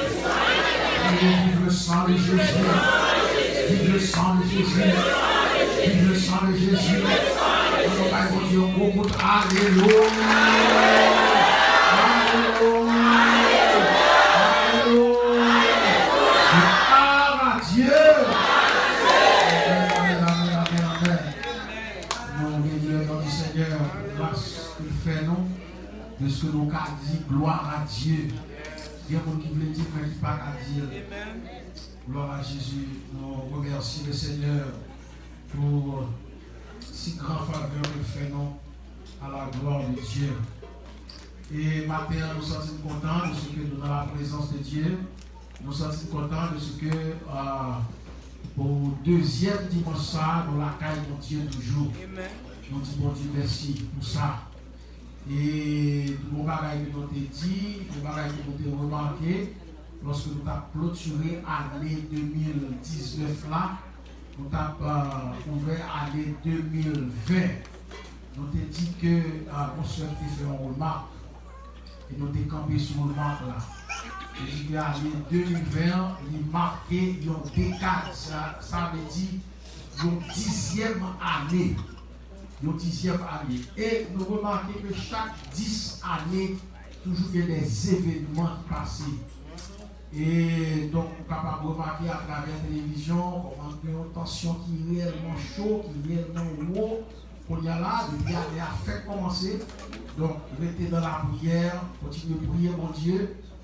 Vive le sang de Jésus. Vive le sang de Jésus. Vive le sang de Jésus. Ann nou bay Bondye yon gwo kout alelouya. Alelouya. Alelouya. Gloire à Dieu. Amen, amen, amen, amen. Nou beni le nom du Seigneur pou gras ke l fè nou, deske nou ka di gloire à Dieu. Gen moun ki vle di l, men ki pa ka di l. Gloire à Jésus. Nou remèsye le Seigneur pou si gran favè ke l fè nou. À la gloire de Dieu. E maten an, nou santi n kontan de ce que nou nan la prezans de Dye. Nou santi n kontan de ce que, euh, pou dezyèm dimanch sa a, nou lakay Bondye toujou. Nou di Bondye mèsi pou sa. E yon bagay ke nou te di, yon bagay ke nou te remake, lòske nou t ap klotire ane de mil diznèf la, nou t ap, euh, ouvè ane de mil ven. Nou te di ke, euh, yon sè te fè yon remak, e nou te kanpe sou remak la. Li di ke ane de mil ven an, li make yon dekad. Sa, sa vle di yon dizyèm ane. Yon dizyèm ane. E nou remake ke chak dis ane, toujou gen de evènman ki pase. E donk, ou kapab remake atravè televizyon kòman gen yon tansyon ki reyèlman cho, ki reyèlman wo. Kounye a la, depi ane a fèk kòmanse, donk, rete nan lapriyè, kontinye priye Bondye,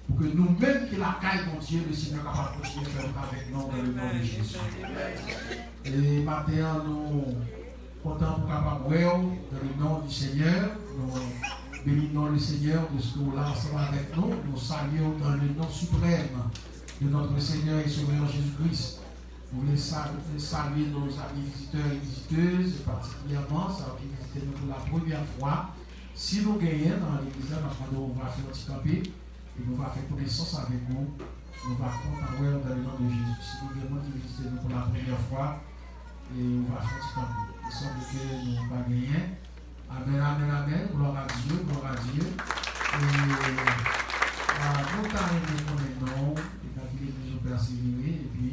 pou ke nou menm ki lakay Bondye, le Senyè kapab kontinye fè wout avèk nou, dans le nom de Jésus. E maten an, nou kontan pou kapab wè w, dans le nom du Seigneur. Nou beni non le Senyè de ce que w la ansanm avèk nou. Nou salye w dans le nom suprême de notre Seigneur et Sauveur Jésus-Christ. Nou vle sa-, salye nos amis visiteurs et visiteuses, patikilyèman sa yo ki vizite nou pou la premyè fwa. Si nou genyen nan legliz la, n ap mande w, ou va fè yon ti kanpe, e nou va fè konesans avèk nou. Nou va kontan wè w dans le nom de Jésus. Si nou gen moun ki vizite nou pou la premyè fwa, e ou va fè yon ti kanpe. Il semble que nou pa genyen. Amèn, amèn, amèn. Gloire à Dieu, gloire à Dieu. E, ah, nou ta renmen konnen non w, e nan ki legliz ou pèsevere, epi,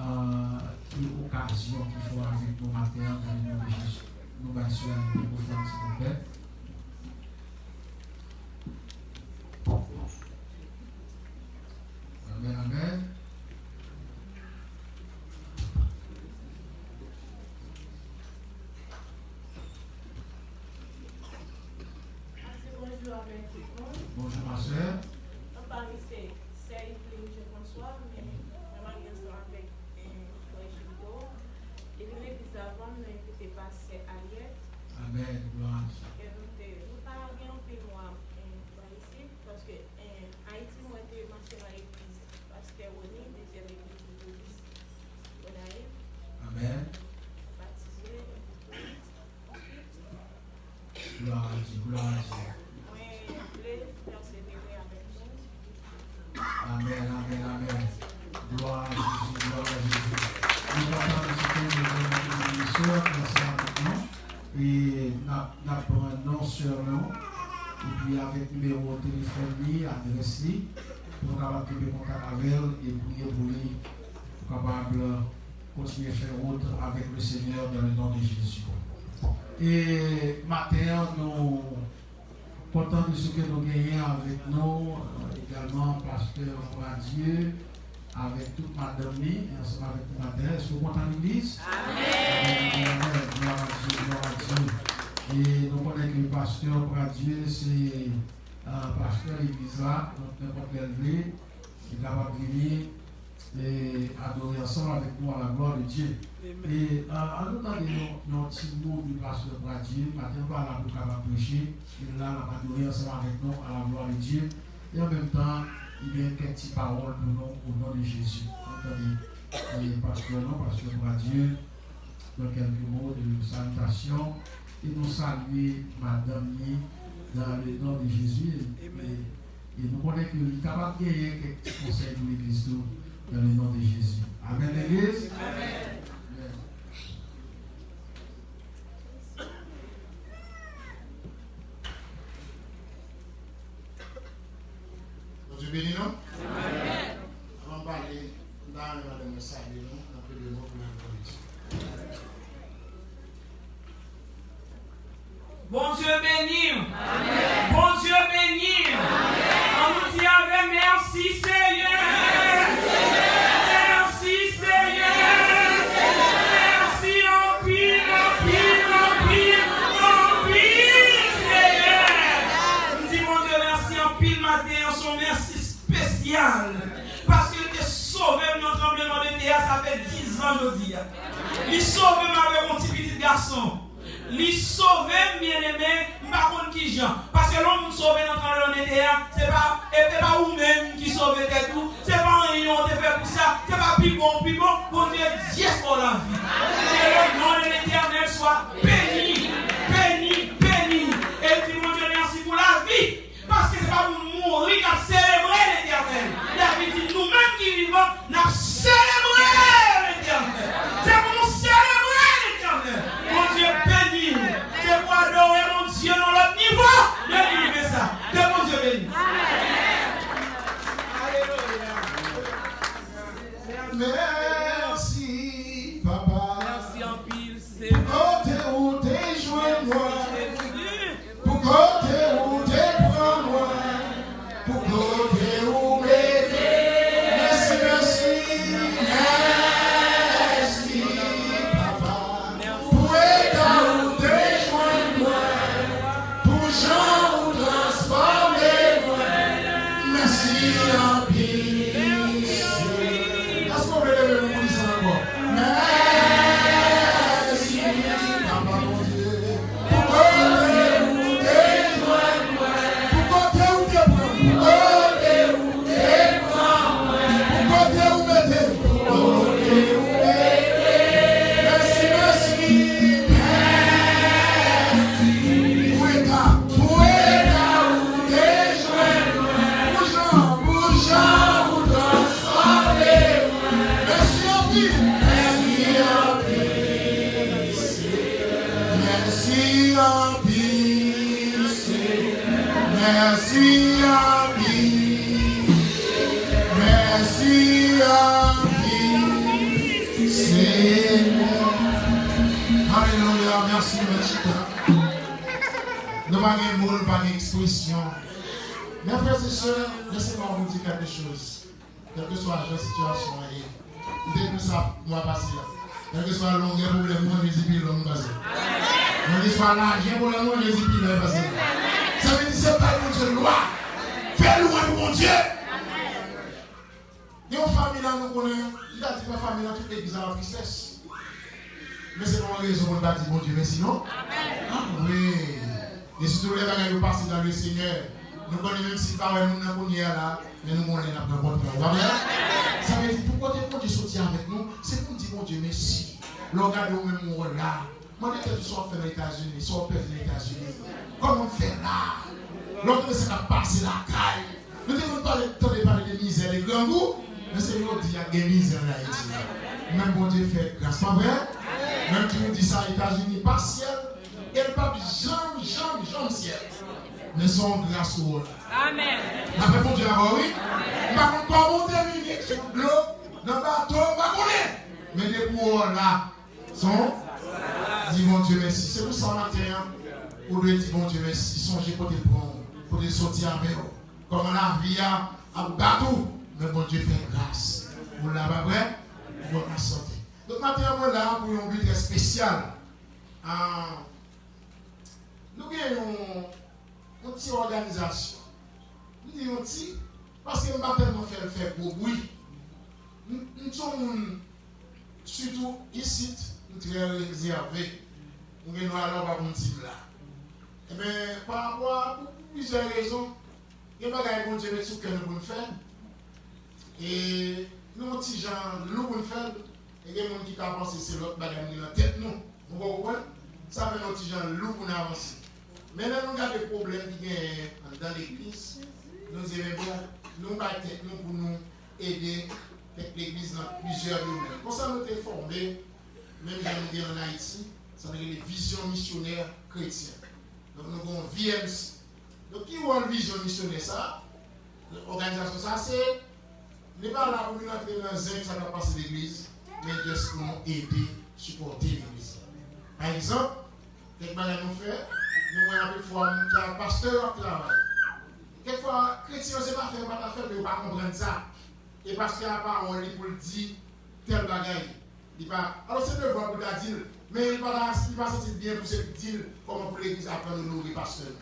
ah, ki okazyon ki fè w avèk nou maten an, dans le nom de Jésus. Nou bay sè a yon mikwofòn, silvouplè. Amèn, amèn. Pase bonjou avèk tout moun. Bonjou, ma sè. Non pa m se sè Yveline Jean François, men mwen marye ansanm avèk, eh, frè Gildo. Depi legliz la vann, nou envite pastè Aliette. Amèn, glwa a Dye. E nou te, nou pa gen anpil mwa, eh, pa isit, paske, eh, Ayiti, mwen te mache nan legliz pastè Rony, dezyèm legliz metodis Gonayiv. Amèn. Batize, envite. Glwa a Dye, glwa a Dye. Mwen vle pèsevere avèk nou. Amèn, amèn, amèn. Glwa a Jezi, glwa a Jezi. Nou kontan de ce que nou gen yon sè ki ansanm avèk nou. E n ap, n ap pran non sè nou. Epi avèk nimewo telefòn li, adrès li, pou nou kapab kenbe kontak avè l e priye pou li, pou kapab kontinye fè wout avèk le Senyè dans le nom de Jésus. E maten an, nou kontan de ce que nou genyen avèk nou, euh, egalman pastè Pradieu, avèk tout madanm li, e ansanm avèk nou maten. Èske w kontan legliz? Amèn. Amèn, amèn. Glwa a Dye, glwa a Dye. E nou konnen ke pastè Pradieu se, euh, pastè legliz la, donk nenpòt lè l vle, li kapab vini e adore ansanm avèk nou à la gloire de Dieu. Amen. E, euh, ann nou tande yon, yon ti mo de pastè Pradieu. Maten an pa la pou l kapab preche, men l la, l ap adore ansanm avèk nou à la gloire de Dieu. E an menm tan, li gen kèk ti pawòl pou nou, au nom de Jésus. Ann tande, e, pastè nou, pastè Pradieu, dans quelques mots de salutation. E nou salye madanm li dans le nom de Jésus. Amen. E, e nou konnen ke li kapab genyen kèk ti konsèy pou legliz tou, dans le nom de Jésus. Amèn, legliz? Amèn. Amèn. Bondye beni nou. Amèn. Avan m pale, m ta renmen madanm mwen salye nou, nan pil de mo pou yon bon Bondye. Bondye beni w. Amèn. Bondye beni w. Amèn. An nou di avè m, mèsi Senyè. Mèsi Senyè. Mèsi anpil, anpil, anpil, anpil Senyè. M di Bondye mèsi anpil maten an, se yon mèsi espesyal. Paske l te sove m nan tranbleman de tè a, sa fè diz an jodi a. Li sove m avèk yon ti pitit gason. Li sove m, byeneme, m pa konn kijan. Paske lè yon moun sove nan tranbleman de tè a, se pa, e, e pa ou menm ki sove tèt ou, se pa anyen w te fè pou sa, se pa pi bon ou pi bon, Bondye Dye fè w lavi. Que le nom de l'Éternel soit béni, béni, béni. E di Bondye mèsi. Mèsi anpil, mèsi anpil, Senyè. Alelouya, mèsi, nou mèt chita. Nou pa gen mo, nou pa gen ekspresyon. Men frè e sè, lese mwen di quelque chose. Kèlkeswa jan sitiyasyon an ye, m te di sa mwa pase a. Kèlkeswa longè pwoblèm ou an, Jezi pi long pase. Kèlkeswa lajè pwoblèm ou an, Jezi pi laj pase. Sa vle di se bay Bondye glwa. Fè lwanj pou Bondye. Gen yon fanmi la nou konnen, m ta di nan fanmi la tout legliz la an tristès. Men se pa yon rezon pou n pa di Bondye mèsi non. Ah wi. E sitou lè bagay yo pase nan le Senyè, nou konnen menm si n pa wè moun nan kounye a la, men nou konnen n ap rankontre l. Pa vre? Sa vle di pou kote Bondye soti avèk nou, se pou n di Bondye mèsi. Lè w gade w menm ou la, mande tèt ou sa w ap fè nan Etazini, sa w ap pèdi nan Etazini. Kòman m fè la? Lè w tande sa k ap pase lakay. Nou te konn pale, tande pale de mizè, de grangou, men se jodi a gen mizè an Ayiti. Men Bondye fè gras, pa vre? Menm ki ou di sa, Etazini pa syèl, e l p ap janm, janm, janm syèl. Men se yon gras ou wè la. Amèn. N ap fè Bondye avè w, wi. M pa konn kòman w te vini sou dlo, nan bato, m pa konnen. Men depi w wè w la, se yon di Bondye mèsi. Se pou sa maten an, ou dwe di Bondye mèsi. Sonje kote l pran w, kote l soti avè w. Kòman lavi a ap bat ou, men Bondye fè gras. Ou la, pa vre? Ou an sante. Donk, maten an, mwen la pou yon bi trè espesyal. Ah, nou gen yon, yon ti òganizasyon. M di yon ti, paske m pa tèlman fè l fè gwo bri. M, m se yon moun, sitou isit, m trè rezève. M gen dwa la, w pa konn si m la. Ebyen, pa rapò a, pou, pou plizyè rezon, gen bagay Bondye met sou kè nou pou n fè. E nou yon ti jan lou pou n fè l. E gen moun ki ka panse se lòt bagay nou gen nan tèt nou. Ou konprann? Sa fè nou yon ti jan lou pou n avanse. Men lè nou gade pwoblèm ki genyen anndan legliz, nou di, men bon, nou bay tèt nou pou nou ede kèk legliz nan plizyè domèn. Konsa nou te fòme, menm jan nou gen ann Ayiti, sa nou rele Vizyon Misyonè Kretyen. Donk nou gen yon V M C. Donk ki wòl vizyon misyonè sa a? Òganizasyon sa a se, li pa la pou vin antre nan zen sa k ap pase legliz, men just pou nou ede, sipòte legliz. Pa egzanp, kèk bagay nou fè, nou wè anpil fwa moun ki ap pastè yo ap travay. Kèk fwa, kretyen yo se pa fè yo pa ta fè l, men yo pa konprann sa. E pastè a pawòl li pou l di tèl bagay. Li pa, alò se devwa pou ta di l, men li pa ta, li pa santi l byen pou se di l kòman pou legliz aprann onore pastè l.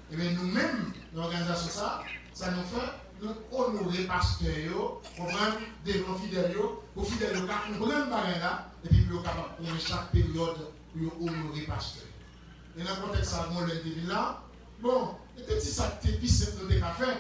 Ebyen nou menm, nan òganizasyon sa, sa nou fè, nou onore pastè yo, konprann, devan fidèl yo, pou fidèl yo ka konprann bagay la, epi pou yo kapab konnen chak peryòd pou yo onore pastè yo. E nan kontèks sa, bon, lè l te vin la, bon, e te ti sa k te pi senp nou te ka fè,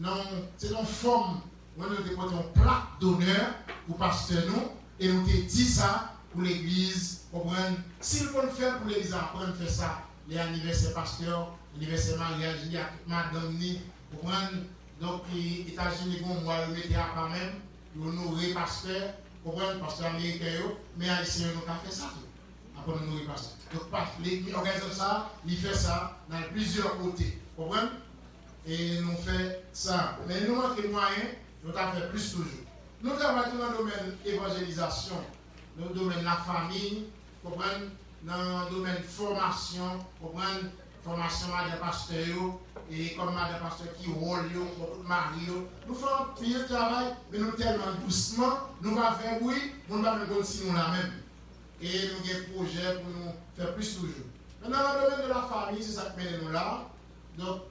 nan, se nan yon fòm, mwen, nou te pote yon plak donè pou pastè nou, e nou te di sa pou legliz, konprann, si l konn fè l pou legliz aprann fè sa, lè anivèsè pastè, anivèsè maryaj li ak madanm ni, konprann, donk, e, Etazini gen yon mwa yo mete apa menm, yo onore pastè, konprann, pastè ameriken yo, men ayisyen yo nou ka fè sa tou. Apre nou rive pastè. Donk, pa, li, li òganizasyon sa, li fè sa nan plizyè kote. Konprann? E nou fè sa. Men nou manke mwayen, nou ta fè plis toujou. Nou travay tou nan domèn evanjelizasyon, nan domèn lafanmi, konprann? Nan domèn fòmasyon, konprann? Fòmasyon madan pastè yo, e kòm madan pastè ki wòl yo, bon, tout mari yo. Nou fè anpil travay, men nou tèlman dousman, nou pa fè bri, moun pa menm konn si nou la menm. E nou gen pwojè pou nou fè plis toujou. Mentnan, nan domèn de lafanmi, se sa k mennen nou la. Donk,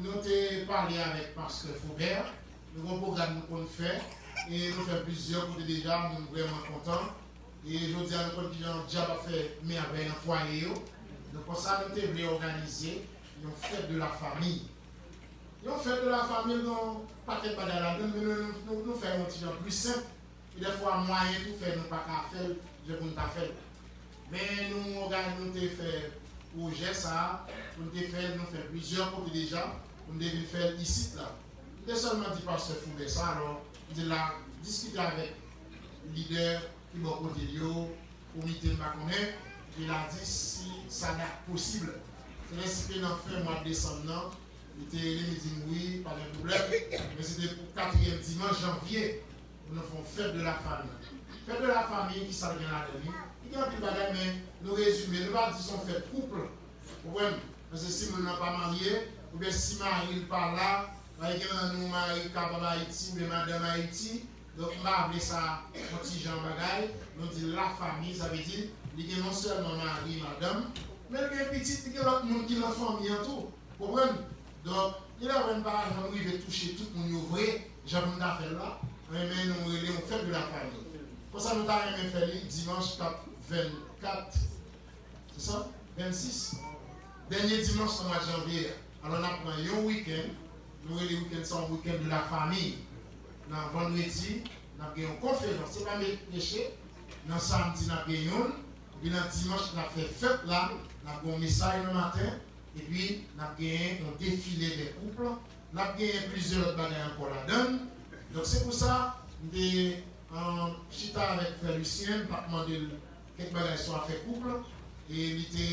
nou te pale avèk pastè Faubert. Nou gen yon pwogram nou konn fè. E nou fè plizyè kote deja, moun vrèman kontan. E jodi a, nou konn kijan dyab ap fè mèvèy nan fwaye yo. Donk, konsa, nou te vle òganize yon fèt de lafanmi. Yon fèt de lafanmi, gen yon pakèt bagay ladan l, men nou, nou, nou, nou fè yon ti jan pli senp. E dèfwa, mwayen tou fè nou pa ka fè l jan pou n ta fè l. Men nou òganize, nou te fè pwojè sa a, pou n te fè l, nou fè plizyè kote deja, pou n te vin fè l isit la. M te sèlman di pastè Foubè sa, alò, m te la diskite avèk lidè ki bò kote l yo, komite, m pa konnen, epi l a di si sa t ap posib. Se lè si ke nan fen mwa desanm nan, Li te rele m, li di m, "Wi, pa gen pwoblèm." Men se te pou katriyèm dimanch janvye pou nou fè yon fèt de la fami. Fèt de la fami, ki sa l gen ladan li? Li gen anpil bagay, men nou rezime, nou pa di se yon fèt koup. Ou konprann? Paske si moun nan pa marye, oubyen si mari l pa la, pa gen nan nou mari kapab Ayiti, oubyen madanm Ayiti, donk m pa vle sa yon ti jan bagay, nou di la fami, sa vle di, li gen non sèlman mari, madanm, men li gen pitit, li gen lòt moun ki nan fanmi an tou. Konprann? Donk, li lè wè n pa janm rive touche tout moun yo vre, jan pou n ta fè l la, men nou rele yon fèt de la fami. Konsa nou ta renmen fè li dimanch k ap vennkat, se sa? Vennsis. Dènye dimanch nan mwa janvye a. Alò, n ap pran yon wikenn, nou rele wikenn sa yon wikenn de la fami. Nan vandredi, n ap gen yon konferans, se pa me-, meche. Nan samdi, n ap gen youn. Epi nan dimanch, n ap fè fèt la, n ap gen yon mesaj nan maten. Epi, n ap genyen yon defile dè koup. N ap genyen plizyè lòt bagay ankò ladan l. Donk, se pou sa, m te, um, chita avèk frè Lucien, m t ap mande l kèk bagay sou afè koup. E li te,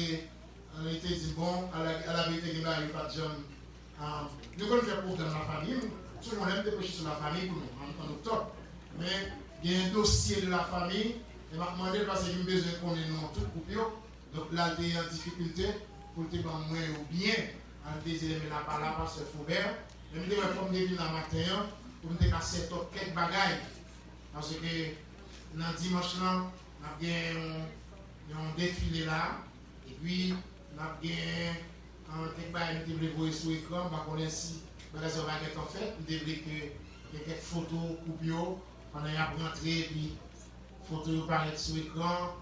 li te di m, bon, alaverite, gen bagay yo pa t janm, um, nou konn fè pwogram lafanmi, m, toujou lè m te preche sou lafanmi pou nou, an, an oktòb. Men, gen dosye de lafanmi, e m ap mande l paske m bezwen konnen non tout koup yo. Donk, la, l te an difikilte pou l te ban mwen yo byen. An te di, men la pa la, pastè Faubert. Men m te wè fò m te vin la maten an pou m te ka set up kèk bagay. Paske nan dimanch lan, n ap gen yon, yon defile la. Epi, n ap gen, an, kèk bagay m te vle voye sou ekran. M pa konnen si bagay sa yo va gentan fèt. M te vle ke gen kèk foto koup yo pandan y ap rantre, epi foto yo parèt sou ekran.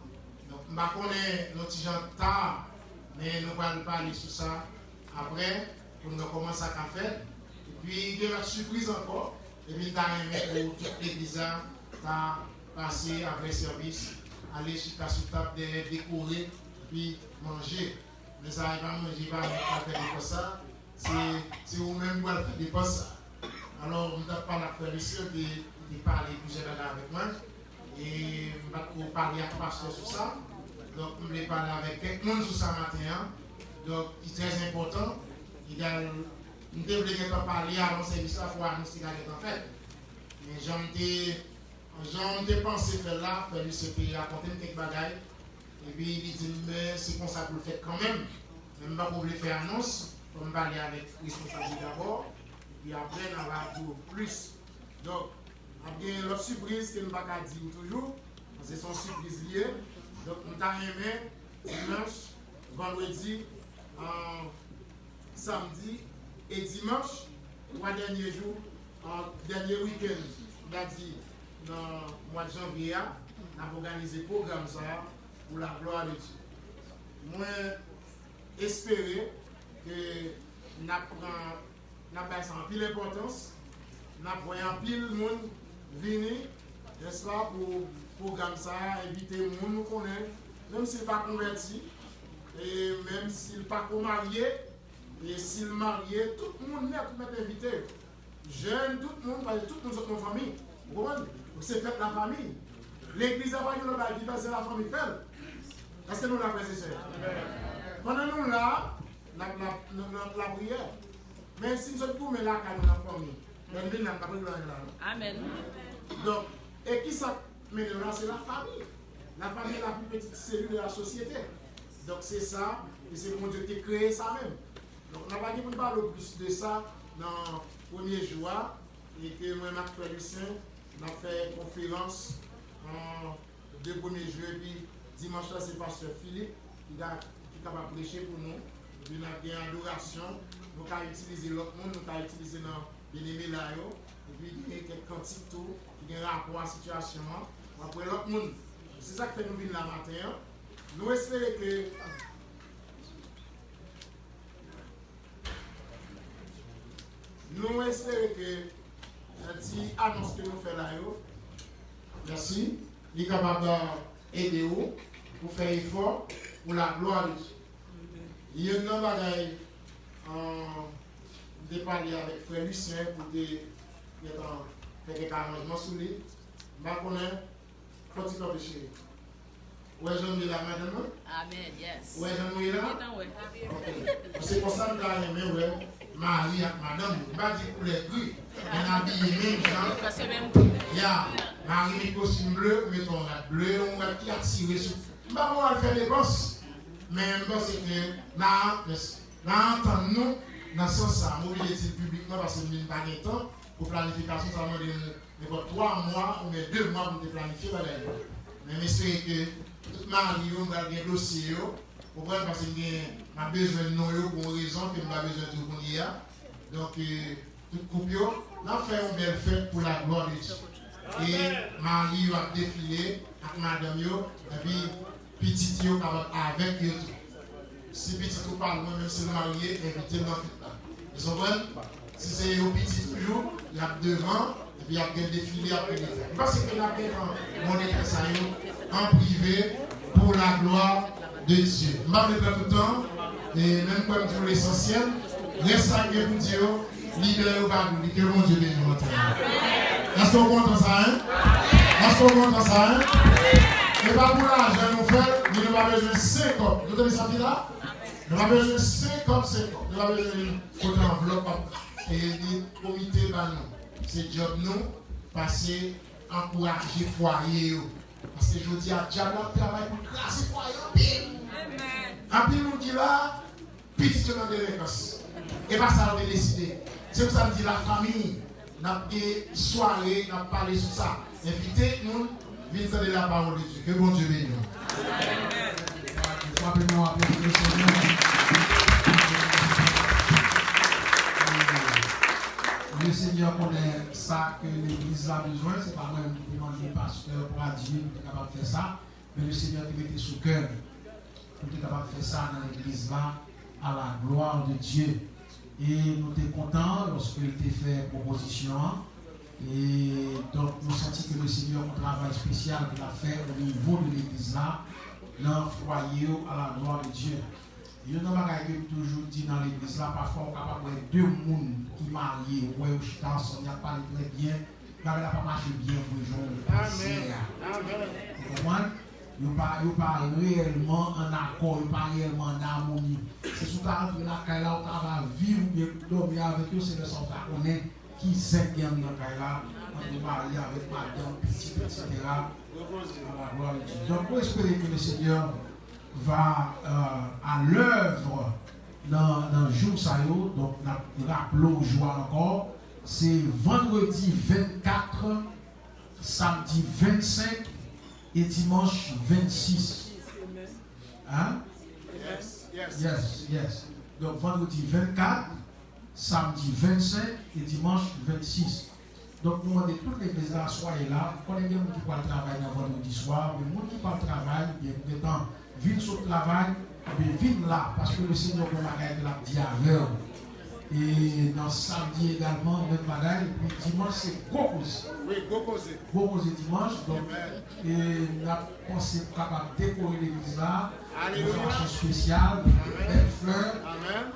Donk, m pa konnen, nou ti jan ta, men nou pral pale sou sa aprè, pou n wè kòman sa ka fèt. Epi, gen lòt sipriz ankò. Epi, m ta renmen pou tout legliz la ta pase aprè sèvis, ale chita sou tab dèyè, dekore, epi manje. Men sa, e pa manje, e pa mwen k pral fè depans sa. Se, se ou menm ki pral fè depans sa. Alò, m t ap pale ak frè Lucien, li te, li te pale plizyè bagay avèk mwen. E m pa t ko pale ak pastè sou sa. Donk, m vle pale avèk kèk moun sou sa maten an. Donk, ki trè enpòtan. Egal, m te vle gentan pale avan sèvis la pou anons li ta gentan fèt. Men jan m te Jan m te panse fè l la, frè Lucien te rakonte m kèk bagay. Epi li di m, men se konsa pou l fèt kanmenm. Men m pako vle fè anons, fò m pale avèk responsab yo dabò. Epi aprè, n a va di w plis. Donk, n ap gen lòt sipriz ke m pa ka di w toujou, paske se yon sipriz li ye. Donk, m ta renmen, dimanch, vandredi, an, samdi e dimanch, twa dènye jou, an, dènye wikenn, n a di, nan mwa janvye a, n ap òganize pwogram sa a pou la glwa de Dye. Mwen espere ke n ap pran, n ap bay sa anpil enpòtans, n ap wè anpil moun vini, nèspa, pou pwogram sa a, envite moun nou konnen, menm si l pa konvèti, e menm si l pako marye, e si l marye, tout moun nèt ou mèt envite yo. Jèn, tout moun, paske tout moun sot nan fanmi. Ou konprann? Donk se fèt lafanmi. Legliz la pa gen lòt bagay ki fè l, se lafanmi k fè l. Èske nou la, frè e sè? Pandan nou la, n ap, n ap, n ap, n ap lapriyè. Men si n sot goumen lakay nou nan fanmi, lè n vin la, n pa p regle anyen la, non? Amèn. Donk, e kisa k mennen nou la? Se lafanmi. Lafanmi est la plus petite cellule de la société. Donk, se sa, e se Bondye ki te kreye sa menm. Donk, n a pa gen pou n pale w plis de sa nan premye jou a, e ke mwen menm ak frè Lucien, n ap fè konferans, an, de premye jou, epi dimanch la, se pastè Philippe ki ka, ki kapab preche pou nou. Epi n ap gen adorasyon, nou ka itilize lòt moun, nou ka itilize nan byeneme la yo, epi gen kèk kantik tou ki gen rapò a sitiyasyon an. W ap wè lòt moun. Se sa k fè nou vin la maten an. Nou espere ke Nou espere ke, eh, ti anons ke nou fè la yo, mèsi, li kapab, eh, ede w pou fè efò pou la glwa de Dye. Youn nan bagay, eh, m te pale avèk frè Lucien pou te gentan fè kèk aranjman sou li. M pa konnen, fò ti kanpe, cheri. Ou wè jan nou ye la, madanm mwen? Amèn, yes. Ou wè jan nou ye la? Gentan wè. Ok. Se konsa m ta renmen wè mari ak madanm yo. M pa di koulè gri, men n abiye menm jan. Ya, mari met kostim ble, ou met yon rad ble, yon rad ki atire sou. M pa pral fè depans, men m panse ke n a, n a antann nou nan sans sa. M oblije di l piblikman paske m di m pa gen tan pou planifikasyon, sa mande m nenpòt twa mwa oubyen de mwa pou m te planifye bagay yo. Men m espere ke tout mari yo, m pral gen dosye yo, konprann, paske m gen, m ap bezwen non yo pou yon rezon ke m pa bezwen di w kounye a. Donk, eh, tout koup yo, n ap fè yon bèl fèt pou la glwa de Dye. E mari yo ap defile ak madanm yo, epi pitit yo kapab avèk yo tou. Si pitit ou pa lwen, menm si l marye, envite l nan fèt la. Ou konprann? Si se yo piti toujou, y ap devan, epi y ap gen defile apre defile. M panse ke n ap gentan monte sa yo an prive pou la glwa de Dye. M pa vle pran tout tan, e menm kwè m di w lesansyèl, rès sa k gen pou di yo, lidè yo pa di w li, ke Bondye beni w antre. Èske w kontan sa, en? Èske w kontan sa, en? E pa pou lajan nou fè l, men nou pa bezwen senk kòb. Nou tande sa ki la? Nou pa bezwen senk kòb, senk kòb. Nou pa bezwen pote anvlòp, ap, e di komite ba nou. Se djòb nou, pase ankouraje fwaye yo. Paske jodi a, dyab la ap travay pou l kraze fwaye anpil. Anpil moun ki la, pitit yo nan delenkans. E pa sa yo te deside. Se pou sa m di lafanmi, n ap gen sware, n ap pale sou sa. Envite moun vin tande lapawòl de Dye. Ke Bondye beni w. Frape men w, aplodi Lesenyè. Lesenyè konnen sa ke legliz la bezwen, se pa mwen menm ki te mande pastè Pradye pou te kapab fè sa, men Lesenyè te mete sou kè m pou te kapab fè sa nan legliz la, à la gloire de Dieu. E nou te kontan lòske l te fè pwopozisyon an. E donk, nou santi ke Lesenyè yon travay espesyal ke l ap fè o nivo de legliz la, nan fwaye yo, à la gloire de Dieu. Youn nan bagay ke m toujou di nan legliz la, pafwa ou kapab wè de moun ki marye, ou wè yo chita ansanm, y ap pale trè byen, bagay la pa mache byen vre jan w panse a. Ou konprann? Yo pa, yo pa reyèlman an akò, yo pa reyèlman an amoni. Se si w ta antre lakay la, ou ta va viv oubyen dòmi avèk yo, se lè sa w ta konnen ki zen k gen anndan kay la, ant mari avèk madanm, pitit, etsetera. À la gloire de Dieu. Donk, nou espere ke Lesenyè va, euh, à l'œuvre nan, nan jou sa yo. Donk, n ap raple w jou a ankò. Se vandredi vennkat, samdi vennsenk e dimanch vennsis. Hein? Yes, yes. Donk, vandredi vennkat, samdi vennsenk e dimanch vennsis. Donk, nou mande tout legliz la, swaye la. M konnen gen moun ki pral travay nan vandredi swa, men moun ki pral travay, oubyen ki gentan vin sot travay, oubyen vin la, paske Lesenyè gon bagay ke l ap di avè w. E nan samdi egalman, menm bagay, epi dimanch se gwo koze. Wi, gwo koze. Gwo koze dimanch, donk, e n ap panse pou kapab dekore legliz la yon fason espesyal, bèl flè.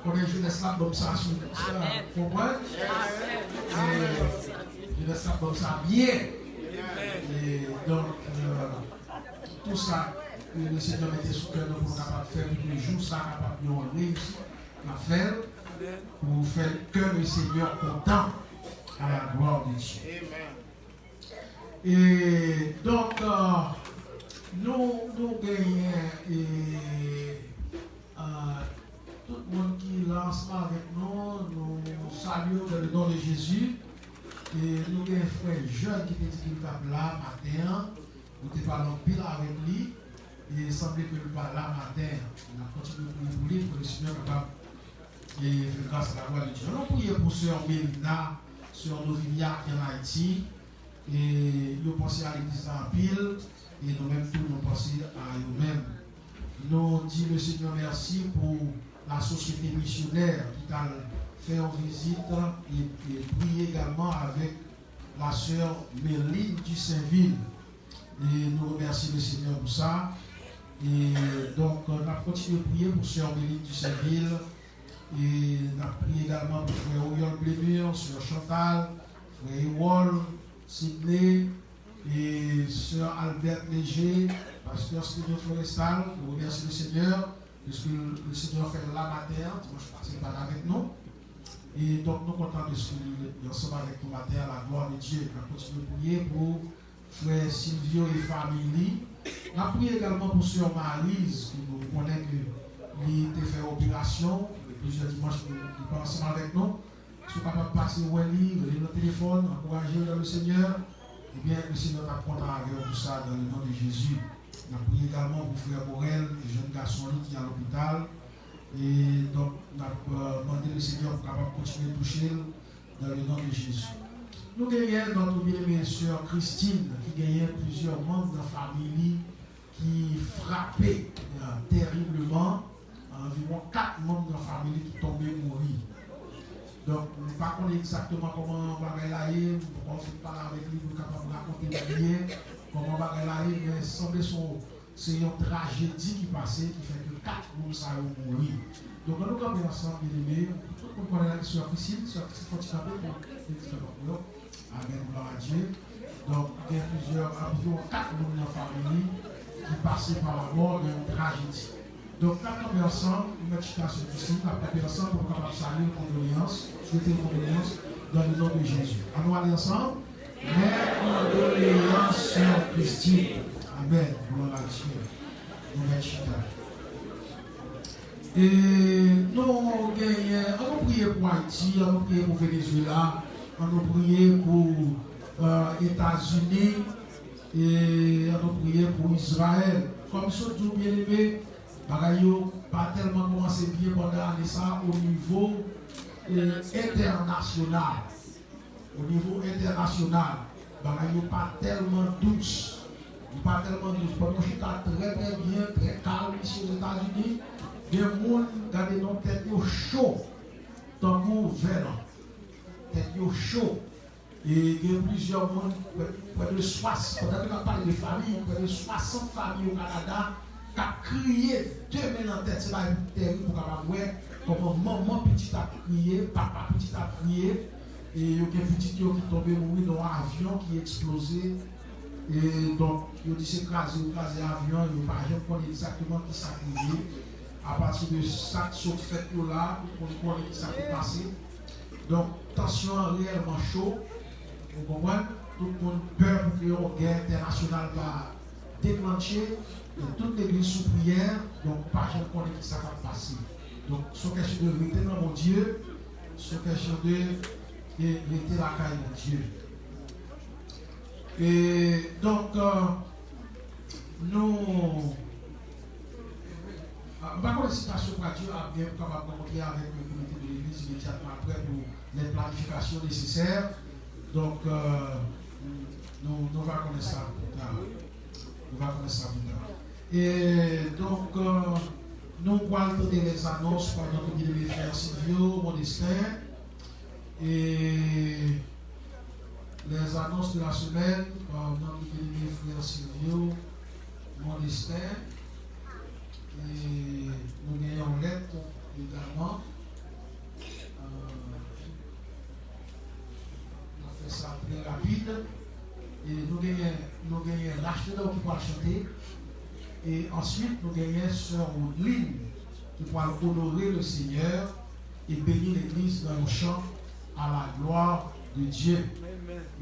Konnen jenès la ban m sa sou, sa, konprann? E jenès la ban m sa byen. E donk, euh, tou sa ke Lesenyè mete sou kè nou pou nou kapab fè, pou ke jou sa kapab yon reyisit, n ap fè l pou fè kè Lesenyè kontan, à la gloire de Dieu. E donk, euh, nou, nou genyen, e, euh, tout moun ki la ansanm avèk nou, nou salye w dans le nom de Jésus. E nou gen frè Jòn ki te di ke l t ap la maten an. Nou te pale anpil avèk li. E sanble ke l pa la maten an. N ap kontinye priye pou li, pou Lesenyè kapab, e, fè gras, la gloire de Dieu. Nou priye pou sè Melina, sè Novilia ki ann Ayiti. E yo panse a legliz la anpil, e nou menm tou nou panse a yo menm. Nou di Lesenyè mèsi pou la sosyete misyonè ki t al fè yon vizit e, e priye egalman avèk la sè Merline Dusainville. E nou remèsye Lesenyè pou sa. E donk, n ap kontinye priye pou sè Merline Dusainville. E n ap priye egalman pou frè Oriol Blemur, sè Chantal, frè Erol, Sidney, e sè Albert Léger, pastè Studio Florestal. Nou remèsye Lesenyè, piske Lesenyè fè l la maten an, dimanch pase, l pa t avèk nou. E donk, nou kontan de suiv ansanm avèk nou maten a, la gloire de Dieu. N ap kontinye priye pou frè Silvio e fanmi li. N ap priye egalman pou sè Mariz, ke nou konnen ke li te fè operasyon, plizyè dimanch li, li pa ansanm avèk nou. Si w kapab pase wè li, rele l nan telefòn, ankouraje l dans le Seigneur, ebyen, le Seigneur t ap kontan avè w pou sa, dans le nom de Jésus. N ap priye egalman pou frè Morel, jèn gason li ki a lopital. E donk, n ap, euh, mande le Seigneur pou kapab kontinye touche l dans le nom de Jésus. Nou genyen notre bien-aimée sè Christine, ki genyen plizyè manm nan fanmi li ki frape, euh, tèribleman. Anviwon kat manm nan fanmi li ki tonbe mouri. Donk, m pa konnen egzakteman kòman bagay la ye, m poko fin pale avèk li pou l kapab rakonte m byen kòman bagay la ye, men sanble se yon, se yon trajedi ki pase, ki fè ke kat moun sa yo mouri. Donk, ann nou kanpe ansanm, byeneme, tout moun konnen sè Christine, sè Christine fò ti kanpe pou l di kanpe pou yo. Amèn, glwa a Dye. Donk, gen plizyè, anviwon kat moun nan fanmi li ki pase pa lamò nan yon trajedi. Donk, n ap kanpe ansanm, nou mèt chita sou pis, n ap kanpe ansanm pou nou kapab salye l, kondoleyans, swete l kondoleyans, dans le nom de Jésus. Ann nou ale ansanm. Mes condoléances, sè Christine. Amèn, glwa a Dye. Nou mèt chita. E nou genyen, ann nou priye pou Ayiti, ann nou priye pou Venezuela, ann nou priye pou, euh, Etazini, e ann nou priye pou Izrayèl. Kòm m sot di w, byeneme, bagay yo pa tèlman kòmanse byen pandan ane sa a o nivo, e, entènasyonal. O nivo entènasyonal, bagay yo pa tèlman dous. Yo pa tèlman dous. Pandan w chita trè, trè byen, trè kalm isi Ozetazini, gen moun, gade non, tèt yo cho, tankou vè lan. Tèt yo cho. E gen plizyè moun, prè, prè de swasan, pandan ke n ap pale de fanmi, prè de swasant fanmi o Kanada k ap kriye de men nan tèt. Se bagay tèrib pou w kapab wè kòman manman pitit ap kriye, papa pitit ap kriye, e yo gen pitit yo ki tonbe mouri nan yon avyon ki eksploze. E donk, yo di se kraze yo kraze avyon an, yo pa janm konnen egzakteman kisa k rive. Apati de sa k sot fèt yo la, tout moun konnen kisa k pase. Donk, tansyon an reyèlman cho, ou konprann? Tout moun pè pou ke yon gè entènasyonal pa deklantche, e tout legliz sou priyè, donk ou pa janm konnen kisa k ap pase. Donk, se yon kèsyon de rete nan Bondye, se yon kèsyon de, de rete lakay Bondye. E, donk, euh, nou, ah, m pa konnen si pastè Pradye ap gen pou kapab rankontre avèk komite de legliz imedyatman apre pou les planifications nécessaires. Donk, euh, nou, nou va konnen sa pita. Nou va konnen sa pita. E donk, euh, nou pral tande les annonces pandan ke byeneme frè Silvio Modestin. E les annonces de la semaine, euh, notre bien-aimé frère Silvio Modestin. E nou gen yon lèt egalman. Euh, n ap fè sa trè rapid. E nou genyen, nou genyen Rachedor ki pral chante. E answit, nou genyen sè Woodline ki pral onore le Senyè e beni legliz nan yon chan à la gloire de Dieu.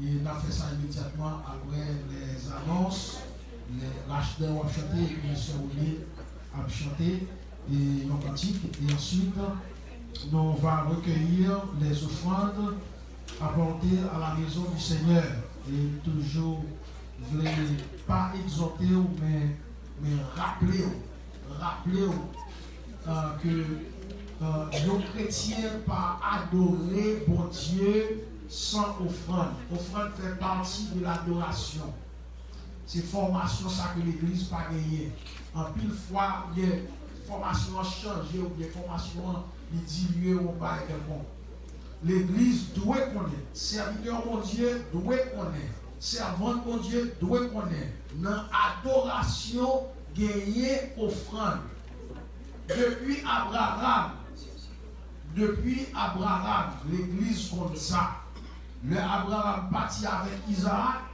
E n ap fè sa imedyatman apre les annonces, le Rachedor ap chante epi sè Woodline ap chante e yon kantik. E answit, nous va recueillir les offrandes apportées à la maison du Seigneur. E m toujou vle pa egzòte w, men, men raple w, raple w, euh, ke, euh, yon kretyen pa adore Bondye san ofrann. Ofrann fè pati de ladorasyon. Se fòmasyon sa ke legliz pa genyen. Anpil fwa, oubyen fòmasyon an chanje, oubyen fòmasyon an li dilye yon bagay kèlkonk. Legliz dwe konnen, sèvitè Bondye dwe konnen, sèvant Bondye dwe konnen, nan adorasyon genyen ofrann. Depi Abraram, depi Abraram, legliz konn sa. Lè Abraram pati avèk Izaak,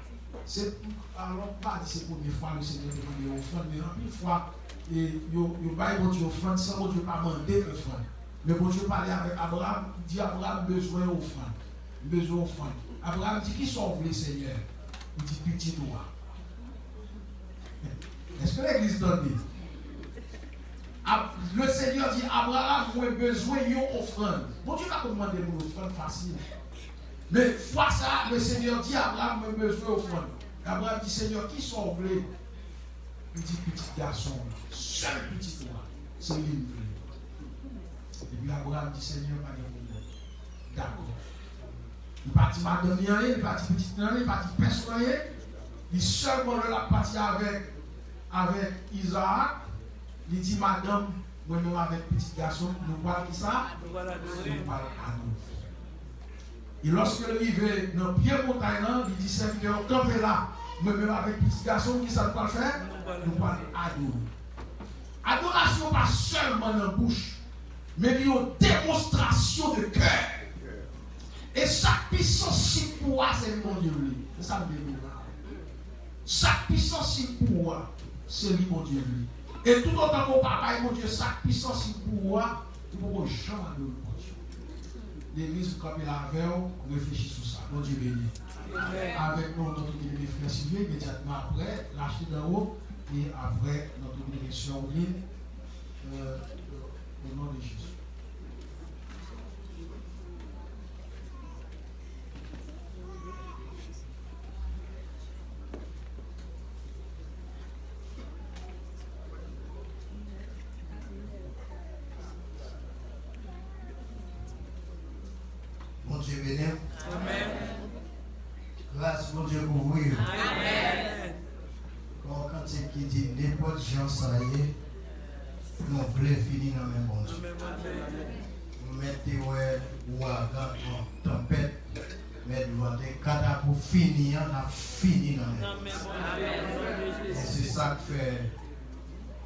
se, alò, m pa di se premye fwa Lesenyè te mande yo ofrann, men anpil fwa, e, yo, yo bay Bondye ofrann san Bondye pa mande ofrann. Men Bondye pale avèk Abraram, li di Abraram bezwen ofrann. M bezwen ofrann. Abraram di, "Kisa w vle, Senyè?" Li di, "Pitit ou a." Èske legliz tande? Ab- Le Senyè di, "Abraram, mwen bezwen yon ofrann." Bondye pa konn mande moun ofrann fasil. Men fwa sa a, le Senyè di Abraram, "Mwen bezwen ofrann." Abraram di, "Senyè, kisa w vle?" Li di, "Pitit gason w lan, sèl pitit ou a, se li m vle." Epi Abraram di, "Senyè, pa gen pwoblèm." Dakò. Li pa di madanm li anyen, li pa di pitit li anyen, li pa di pèsonn anyen. Li sèlman lè l ap pati avèk, avèk Izaak, li di, "Madanm, mwen menm avèk pitit gason m, nou pral kisa?" Nou pral adore. Nou pral adore. E lòske l rive nan pye montay lan, li di sèvitè yo, "Kanpe la, mwen menm avèk pitit gason m, kisa nou pral fè? Nou pral adore." Adorasyon pa sèlman nan bouch, men li yon demonstrasyon de kè. E sa k pi sansib pou ou a, se li Bondye vle. Se sa m vle di w la. Sa k pi sansib pou ou a, se li Bondye vle. E toutotan ke w pa bay Bondye sa k pi sansib pou ou a, ou poko janm adore Bondye. Legliz, m kanpe la avè w, reflechi sou sa. Bondye beni w. Avèk nou, nou tou beni frè Sylvain, imedyatman apre, Rachid anwo, e apre, nou tou beni sè Odline, euh, au nom de Jésus. Bondye beni w. Amèn. Gras Bondye kouvri w. Amèn. Gon kantik ki di, nenpòt jan sa ye, nou vle fini nan men Bondye. Ou mèt te wè ouragan, tan- tanpèt, mèt vante, katapou fini an, n ap fini nan men Bondye. E se sa k fè,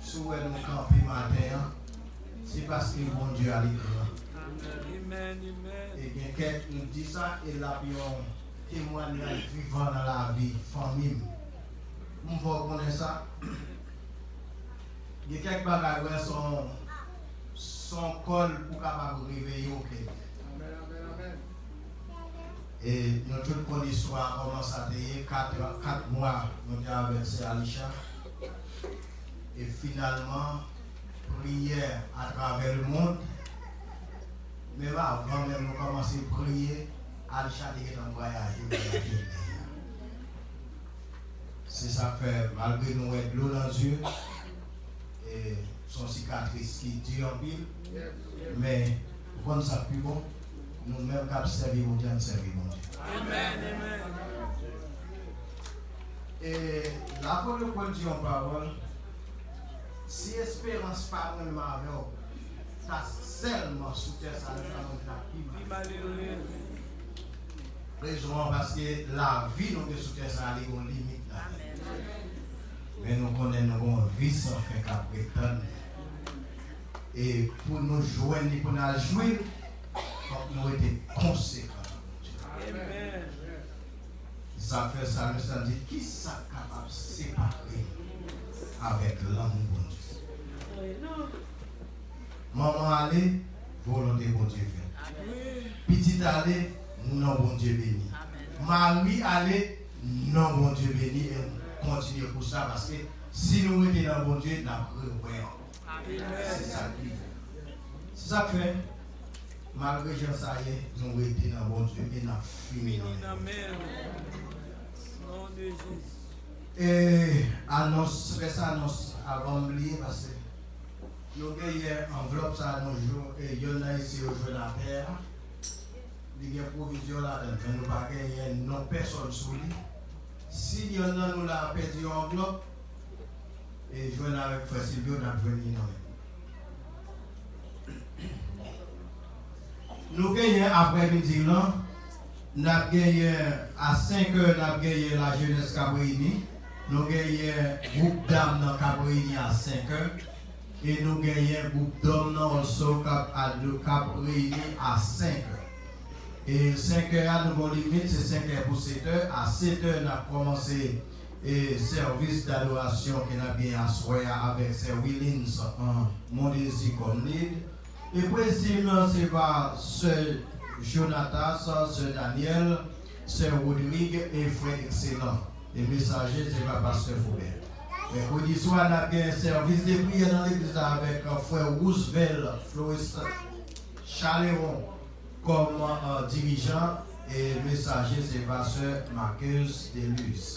si w wè nou kanpe maten an, se paske Bondye a li gran. E gen kèk, nou di sa, e l ap yon temwayaj vivan nan lavi fanmi m. M fè w konnen sa. Gen kèk bagay, wè, se yon, se yon kòd pou kapab reveye w ke. E nou tout konn istwa, kòman sa te ye, kat, kat mwa, nou te avèk sè Alisha. E finalman, priyè atravè lemond, menm avan menm nou kòmanse priye, Alisha te gentan vwayaje, vwayaje. Se sa k fè, malgre nou wè dlo nan zye, e se yon sikatris ki di anpil, men ou konn sa k pi bon? Nou menm k ap sèvi Bondye, ann sèvi Bondye. Amèn, amèn. E lapot Pòl di yon pawòl, si esperans pa mwen menm avè w ta sèlman sou tè sa, nou ta mwen ta pi mal. Rezon an, paske lavi nou gen sou tè sa a, li gon limit ladan l. Men nou konnen nou gon vi san fen k ap ret tann nou. E pou nou jwenn li, pou n al jwi l, fòk nou rete konsekan nan Bondye. Sa fè salmis lan di, kisa k kapab separe avèk lanmou Bondye? Manman ale, volonte Bondye fèt. Pitit ale, non Bondye beni. Mari ale, non Bondye beni. E nou kontinye pou sa, paske si nou rete nan Bondye, n ap rewè ankò. Se sa k pi bon. Se sa k fè, malgre jan sa ye, nou rete nan Bondye e n ap fini nan men l. E anons, rès anons avan m bliye, paske nou genyen anvlòp sa a, nou jwenn, e yonn nan isi yo jwenn atè a. Li gen pwovizyon ladan l, men nou pa genyen non pèsòn sou li. Si yonn nan nou la pèdi yon anvlòp, e jwenn avèk frè Silvyo, n ap jwenn li nan men. Nou genyen aprèmidi lan, n ap genyen a senkè, n ap genyen lajenès k ap reyini. Nou genyen gwoup dam nan k ap reyini a senkè. E nou genyen gwoup dòm nan also k ap, k ap reyini a senkè. E senkè a, nou gon limit, se senkè pou setè. A setè, n ap kòmanse e sèvis dadorasyon ke n ap gen aswè a avèk sè Willins an Mondezi kòm lead. E prezime se pa sè Jonatas, sè Daniel, sè Rodrig e frè Ekselan. E mesaje se pa pastè Foubè. Mèkredi swa, n ap gen sèvis de priyè nan legliz la avèk frè Roosevelt Floris Chaléron kòm uh, dirijan. E mesaje se pastè Marcus Delus.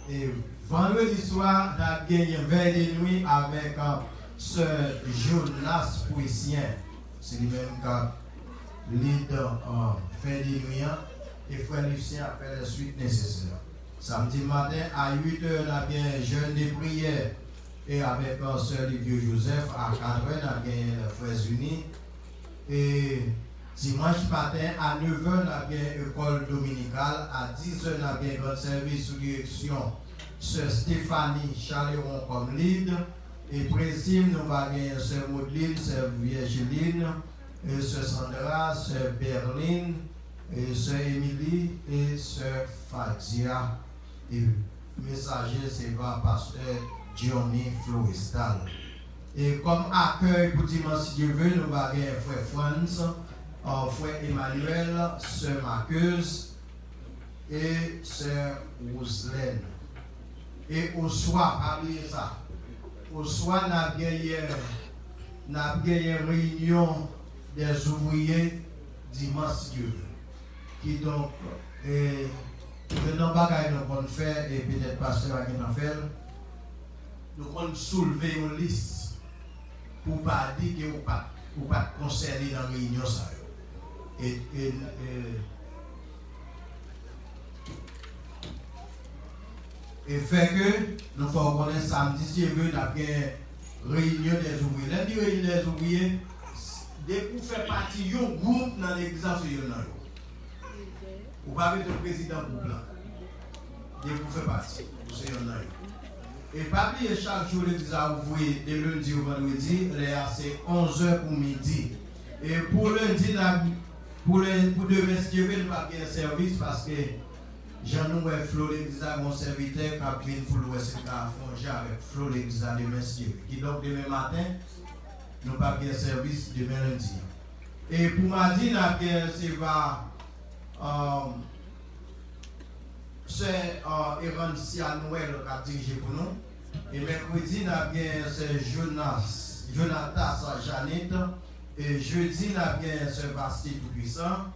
E vandredi swa, n ap genyen vèy de nwi avèk uh, sè Jonas Pwisyen. Se li menm k ap lid uh, vèy de nwi an. E frè Lucien ap fè lè swit nesesè. Samdi maten a uit è, n ap gen jèn de priyè e avèk uh, sè Livio Joseph. A kat è, n ap gen frè Zuni. E dimanch maten a nèf è, n ap gen ekòl dominikal. A dis è, n ap gen gran sèvis sou direksyon sè Stephanie Chaléron kòm lid. E prezime, nou va gen sè Maudline, sè Virgiline, e sè Sandra, sè Berline, e sè Emily e sè Fadia. E mesaje se va pastè Johnny Florestal. E kòm akèy pou dimanch si Dye vle, nou va gen frè Frantz, uh, frè Emmanuel, sè Marcus e sè Roselène. E oswa, pa bliye sa, oswa n ap genyen n ap genyen reyinyon dèzouvriye dimanch si Dye vle. Kidonk, e, youn nan bagay nou konn fè, e petèt pastè a gentan fè l, nou konn soulve yon lis pou w pa di ke ou pa t ou pa t konsène nan reyinyon sa yo. E, e, e, e fè ke nou fè w konnen samdi si Dye vle n ap gen reyinyon dèzouvriye. Lè n di reyinyon dèzouvriye, depi w fè pati yon gwoup nan legliz la, se youn nan yo. Ou pa bezwen prezidan gwoup la. Depi w fè pati, ou se youn nan yo. E pa bliye, chak jou legliz la ouvri de lendi o vandredi, lè a se onz è pou midi. E pou lendi, n ap, pou, le, pou demen, si Dye vle, nou p ap gen sèvis paske jan nou wè flo legliz la, gen yon sèvitè k ap vin pou l wè si l ka fè yon jan avèk flo legliz la demen, si Dye vle. Kidonk, demen maten, nou p ap gen sèvis demen lendi an. E pou madi, n ap gen sèvis, um, sè uh, Erancia Noël k ap dirije pou nou. E mèkredi, n ap gen sè Jonas, Jonatas Janit. E jedi, n ap gen sè Vasti Toupwisan.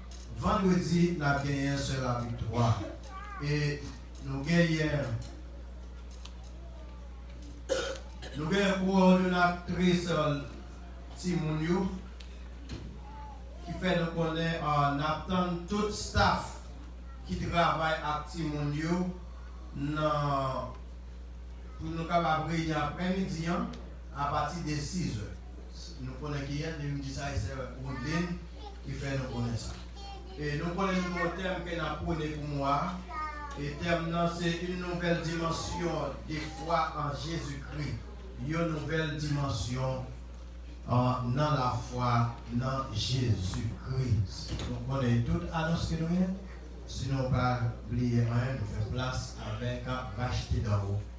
Vandredi, n ap gen sè Laviktwa. E nou genyen Nou gen kowòdonatris, uh, timoun yo ki fè nou konnen, uh, n ap tann tout staff ki travay ak timoun yo nan, pou nou kapab reyini aprèmidi an apati de sis è. Nou konnen kiyès, depi m di sa, e sè Woodline ki fè nou konnen sa. E nou konnen nou gen yon tèm ke n ap pwone pou mwa a. E tèm nan se Une nouvelle dimension de foi en Jésus-Christ. Yon nouvèl dimansyon, uh, nan lafwa nan Jezi Kri. Nou konnen tout anons ke nou gen. Si nou pa bliye anyen, nou fè plas avèk Rachte Dan Ou.